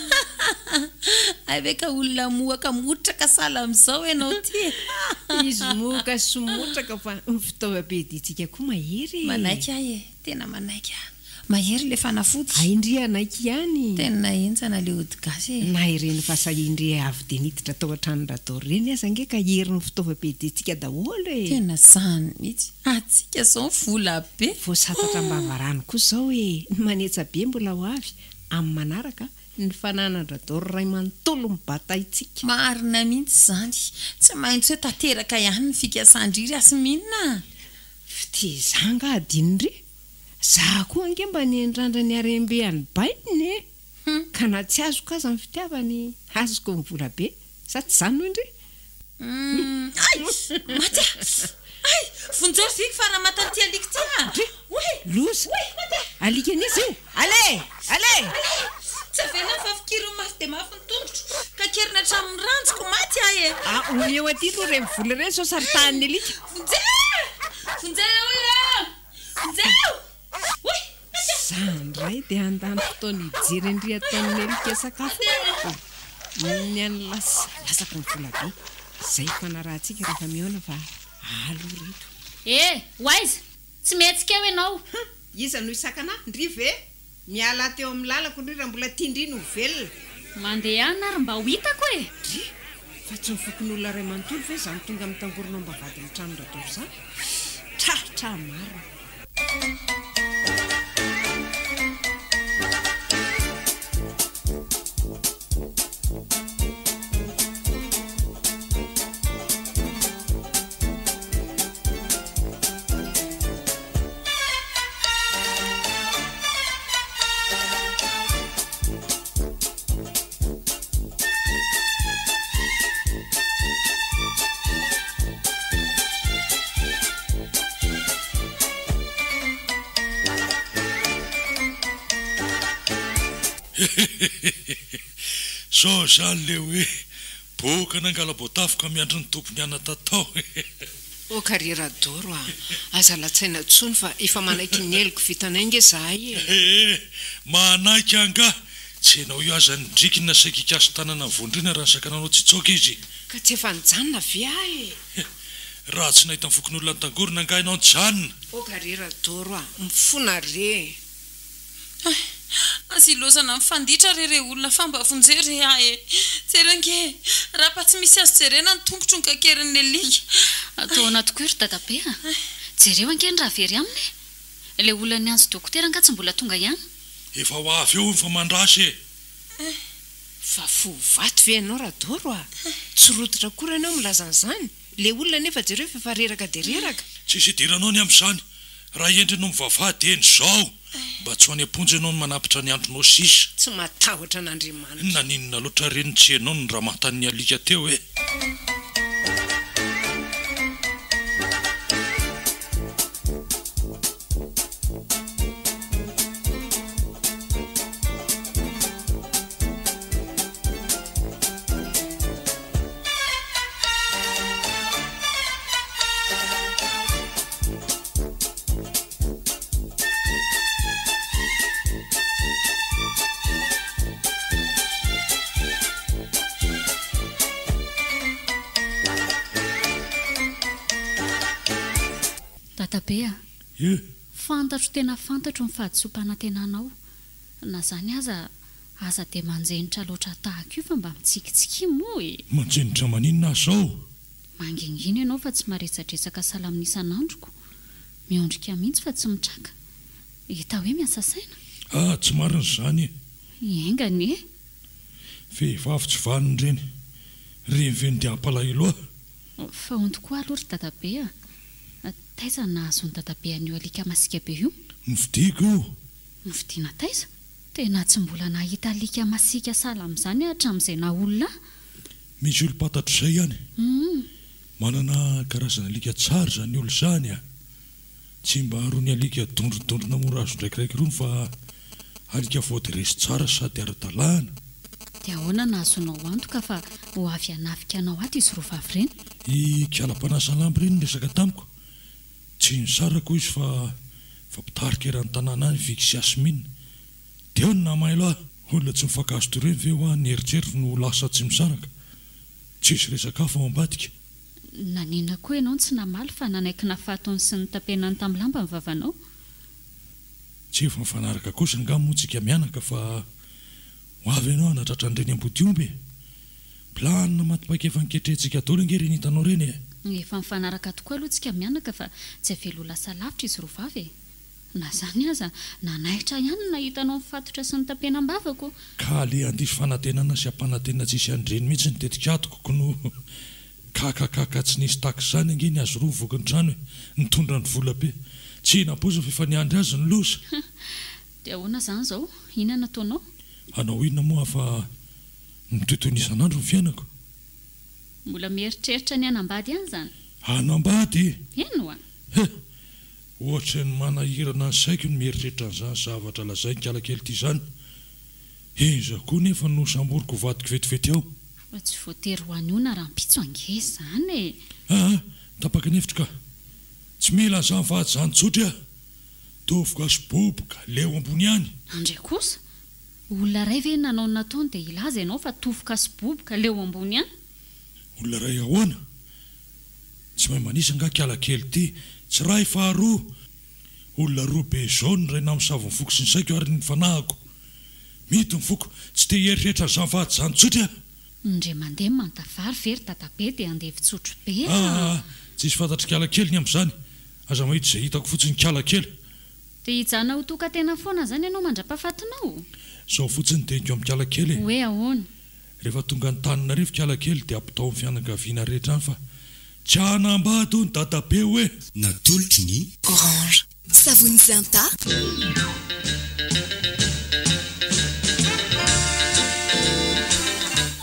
Hay ve ka olona mohaka motraka sahala amin'izao ianao ity e! Izy moka sy motraka fa ny fitaovam-piadiantsika koa mahery e! Manaiky aho e! Tena manaiky aho. Mahery ilay fanafody. Hay ndry hanaiky ihany. Tena henjana ilay ody gasy e! Na ireny fahasahian-dry avy dia niditra tao an-tranon-dRadaoro ireny aza ange ka herin'ny fitaovam-piadiantsika daholo e! Tena zany mihitsy. Antsika zao ny vola be. Voasatatra am-bavarano koa izao e! Ny manetsa be mbola ho avy amin'ny manaraka a! Ny fananan-dRadaoro iray manontolo ny bataintsika. Marina mihitsy izany. Tsy maintsy hoe tanteraka ihany ny fikasan-dry ry Asmine a! Fitia za angaha adinondry? Za koa ange mba niandrandra ny harem-be an'i Bainina e! Ka na tsy azoko aza ny fitiavany, azoko ny vola be. Sa tsy izany hoy ndry? Humm! Ay! Maty aho! Ay! Vonjeo ry Viky fa ramata an'ity alika ity ah! Ndry! Oay! Loza! Oay! Maty aho! Alika an'iza io? Allez! Allez! Allez! Tsy avela fa fikiriny mafy dia mafy ny tongotro. Kakerina hatramin'ny ranjoko, maty aho e! Ah, omeo aty aloha ireny vola ireny sao saritahan'ny alika. Vonjeo! Vonjeo hoy aho! Vonjeo! Oay! Maty aho! Za ndray dia handany fotoana hijery an-dry ataon'ny alika sakafo manko. Ny an'ny lasa, lasako ny vola be. Izay ifanarahantsika rehefa mihaona fa aloha ireto. Eh! Ho aiza? Tsy mihetsika eo ianao. Hum! Iza no hisakana ahy? Ndry ve? Mialà teo amin'ny lalako ndry raha mbola tian-dry ny ho velona. Mandehana ary mba ho hitako e! Ndry! Fa tsy ny fokonolona iray manontolo ve izany tonga mitangorona ao am-bavahadin'ny tranon-dRadoro izany? Tratra marina! Hehehehe! Zao zany le hoe boka nangala-boatavo ka miandry ny tompony hanatatao hehehe. Oka ry Radoro a! Aza latsaina tsony fa efa manaiky ny heloko vitanay nge zahay e! Hehehe! Manaiky angaha? Tsy enao io aza nidrikina saiky hikasi-tanana ny voandriana raha nisakananao tsy hitsoaka izy. Ka tsy efa nijanona ve aho e? He! Raha tsy nahita ny fokonolona nitangorona angaha ianao nijanona? Oka ry Radoro a! Mifona re! Hay! Aza ilaozana mifanditra re re olona fa mba vonjeo re ahy e! Jereo ange e! Rapa tsy misy azo jerena ny tongotro nokakerin'ny alika. Atao ahoana tokoa ry dadabe a! Jereo ange ny raha very aminy e! Ilay olona niantso dokotera angaha tsy mbola tonga ihany? Efa ho avy eo hono fa mandrasa e! Fa fo vato ve ianao Radoro a! Tsy rototra akory ianao milaza an'izany? Ilay olona anefa jereo fa efa reraka dia reraka. Tsisy idiranao ny amin'izany. Raha hendry no mivavaha dia ny zao. Mba tsy ho any am-ponja ianao no manapitra ny andronao sisa. Tsy matahotra an'Andriamanitra. Naninona loatra re no tsy ianao no niramatan'ny alika teo e? Dadabe a! Eh! Fantatro tena fantatro ny fahadisoam-panantenanao. Na izany aza, aza dia manjenitra loatra tahaka io fa mba mitsikitsikia moa e! Manjenitra maninona aho izao? Mangingina ianao fa tsy maresadresaka sahala amin'ny isan'androko. Miondrika mihitsy fa tsy mitraka. Hita hoe miasa saina. Ah, tsy marina izany e! Enga anie! Vehivavy tsy vanona ireny. Reniveny dia hampalahelo ahy. Fa hono tokoa aloha ry dadabe a! Taiza no nahazoan'i dadabe an'io alika masiaka be io? Novidiako io. Novidiana taiza? Tena tsy mbola nahita alika masiaka sahala amin'izany aho hatramin'izay naha olona ahy. Misy olom-pantatro izay ihany. Manana karazana alika tsara izany olona izany a! Tsy mba irony alika dondrondondrona mora azo indraikiraiky irony fa alika voadiresy tsara sady ara-dalàna. Dia ahoana no ahazoanao antoka fa ho avy hanafika anao ato izy roavavy ireny? I Kiala mpanasa lamba ireny niresaka tamiko. Tsy nisaraka hoy izy fa fa mpitarika eran'ny tanàna any Vicky sy Yasmine. Teo no nahamailo ahy. Olona tsy mifankahazo toy ireny ve hoa ny eritreritro no ho lasa tsy misaraka? Tsisy resaka hafa ao ambadika. Naninona koa ianao no tsy namaly fa nanaiky nafatony sy notapenany tamin'ny lamba ny vavanao? Tsy efa mifanaraka kosa angaha moa tsika mianaka fa ho avy ianao hanatratra an'ireny ambodiomby e! Planina maty paika efa niketrehintsika daholo ange ireny hitanao ireny e! Efa mifanaraka tokoa aloha tsika mianaka fa tsy avela ho lasa lavitra izy roavavy e! Na izany aza, nanaitra ihany ny nahita anao nifatotra sy nitapenam-bavako. Ka le handiso fanantenana sy hampanantena tsisy an'ireny mihitsy ny tetik'adiko kno. Kakakaka tsy nisy tahaka izany ange ny azy roa nivoaka ny trano e! Nitondra ny vola be. Tsy nampoizina fa efa niandry azy ny loza. Dia ahoana izany izao? Inona no ataonao? Hanao inona moa aho fa mitohy toy ny isan'andro ny fiainako. Mbola mieritreritra ny hanambady ihany izany? Hanambady? Eny oa! He! Ohatry ny manahirana ny saiko ny mieritreritra an'izany zavatra lazain'i kalakely ity izany. Iza koa nefa no samboriko ho vadiko vetivety eo? Fa tsy voatery ho anio na rahampitso ange izany e! Aa! Tapaka ny hevitro ka! Tsy mila an'izany vady izany tsotra aho! Tovoka sy boboka, leo ambony ihany! Andre kosa! Olona iray ve nanao ny nataony dia hilaza ianao fa tofoka sy boboka, leo ambony ihany? Olona iray ahoana? Tsy mahay manisa angaha kiala kely ity? Tsy ray fa roa! Olona roa be izao no iray namosavy ny foko sy ny saiko ary ny fanahiko. Mihidy ny foko, tsy te hieritreritra an'izany vady izany tsotra aho. Ndre mandeha manta vary ve ry dadabe dia andeha vitsotro be a! Aa! Tsisy fantatr'i kiala kely ny amin'izany. Aza mahita izay hitako fotsiny kiala kely. Dia hijanona ho tokan-tena foana izany ianao mandra-pahafatinao? Izao fotsiny teniko amin'i kiala kely e! Hoe ahoana? Rehefa tonga Antananarivo kala kely dia ampitao amin'ny fianakaviana rehetra any fa tsy hanambady hono dadabe hoe! Natolotry ny. Orange. Savony Zinta.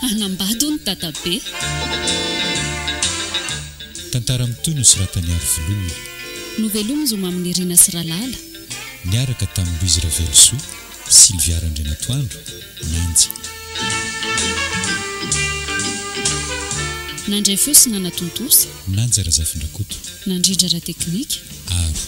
Hanambady hono dadabe. Tantara mitohy nosoratan'i Arivoloina. Novelomin'i Zo Maminirina sy Ralala. Niaraka tamin'i Louise Ravelosoa. Sylvia Randrianatoandro, Nanja. Nandray feo sy nanatontosa. Nanja Razafindrakoto. Nandrindra ara-teknika. Aro.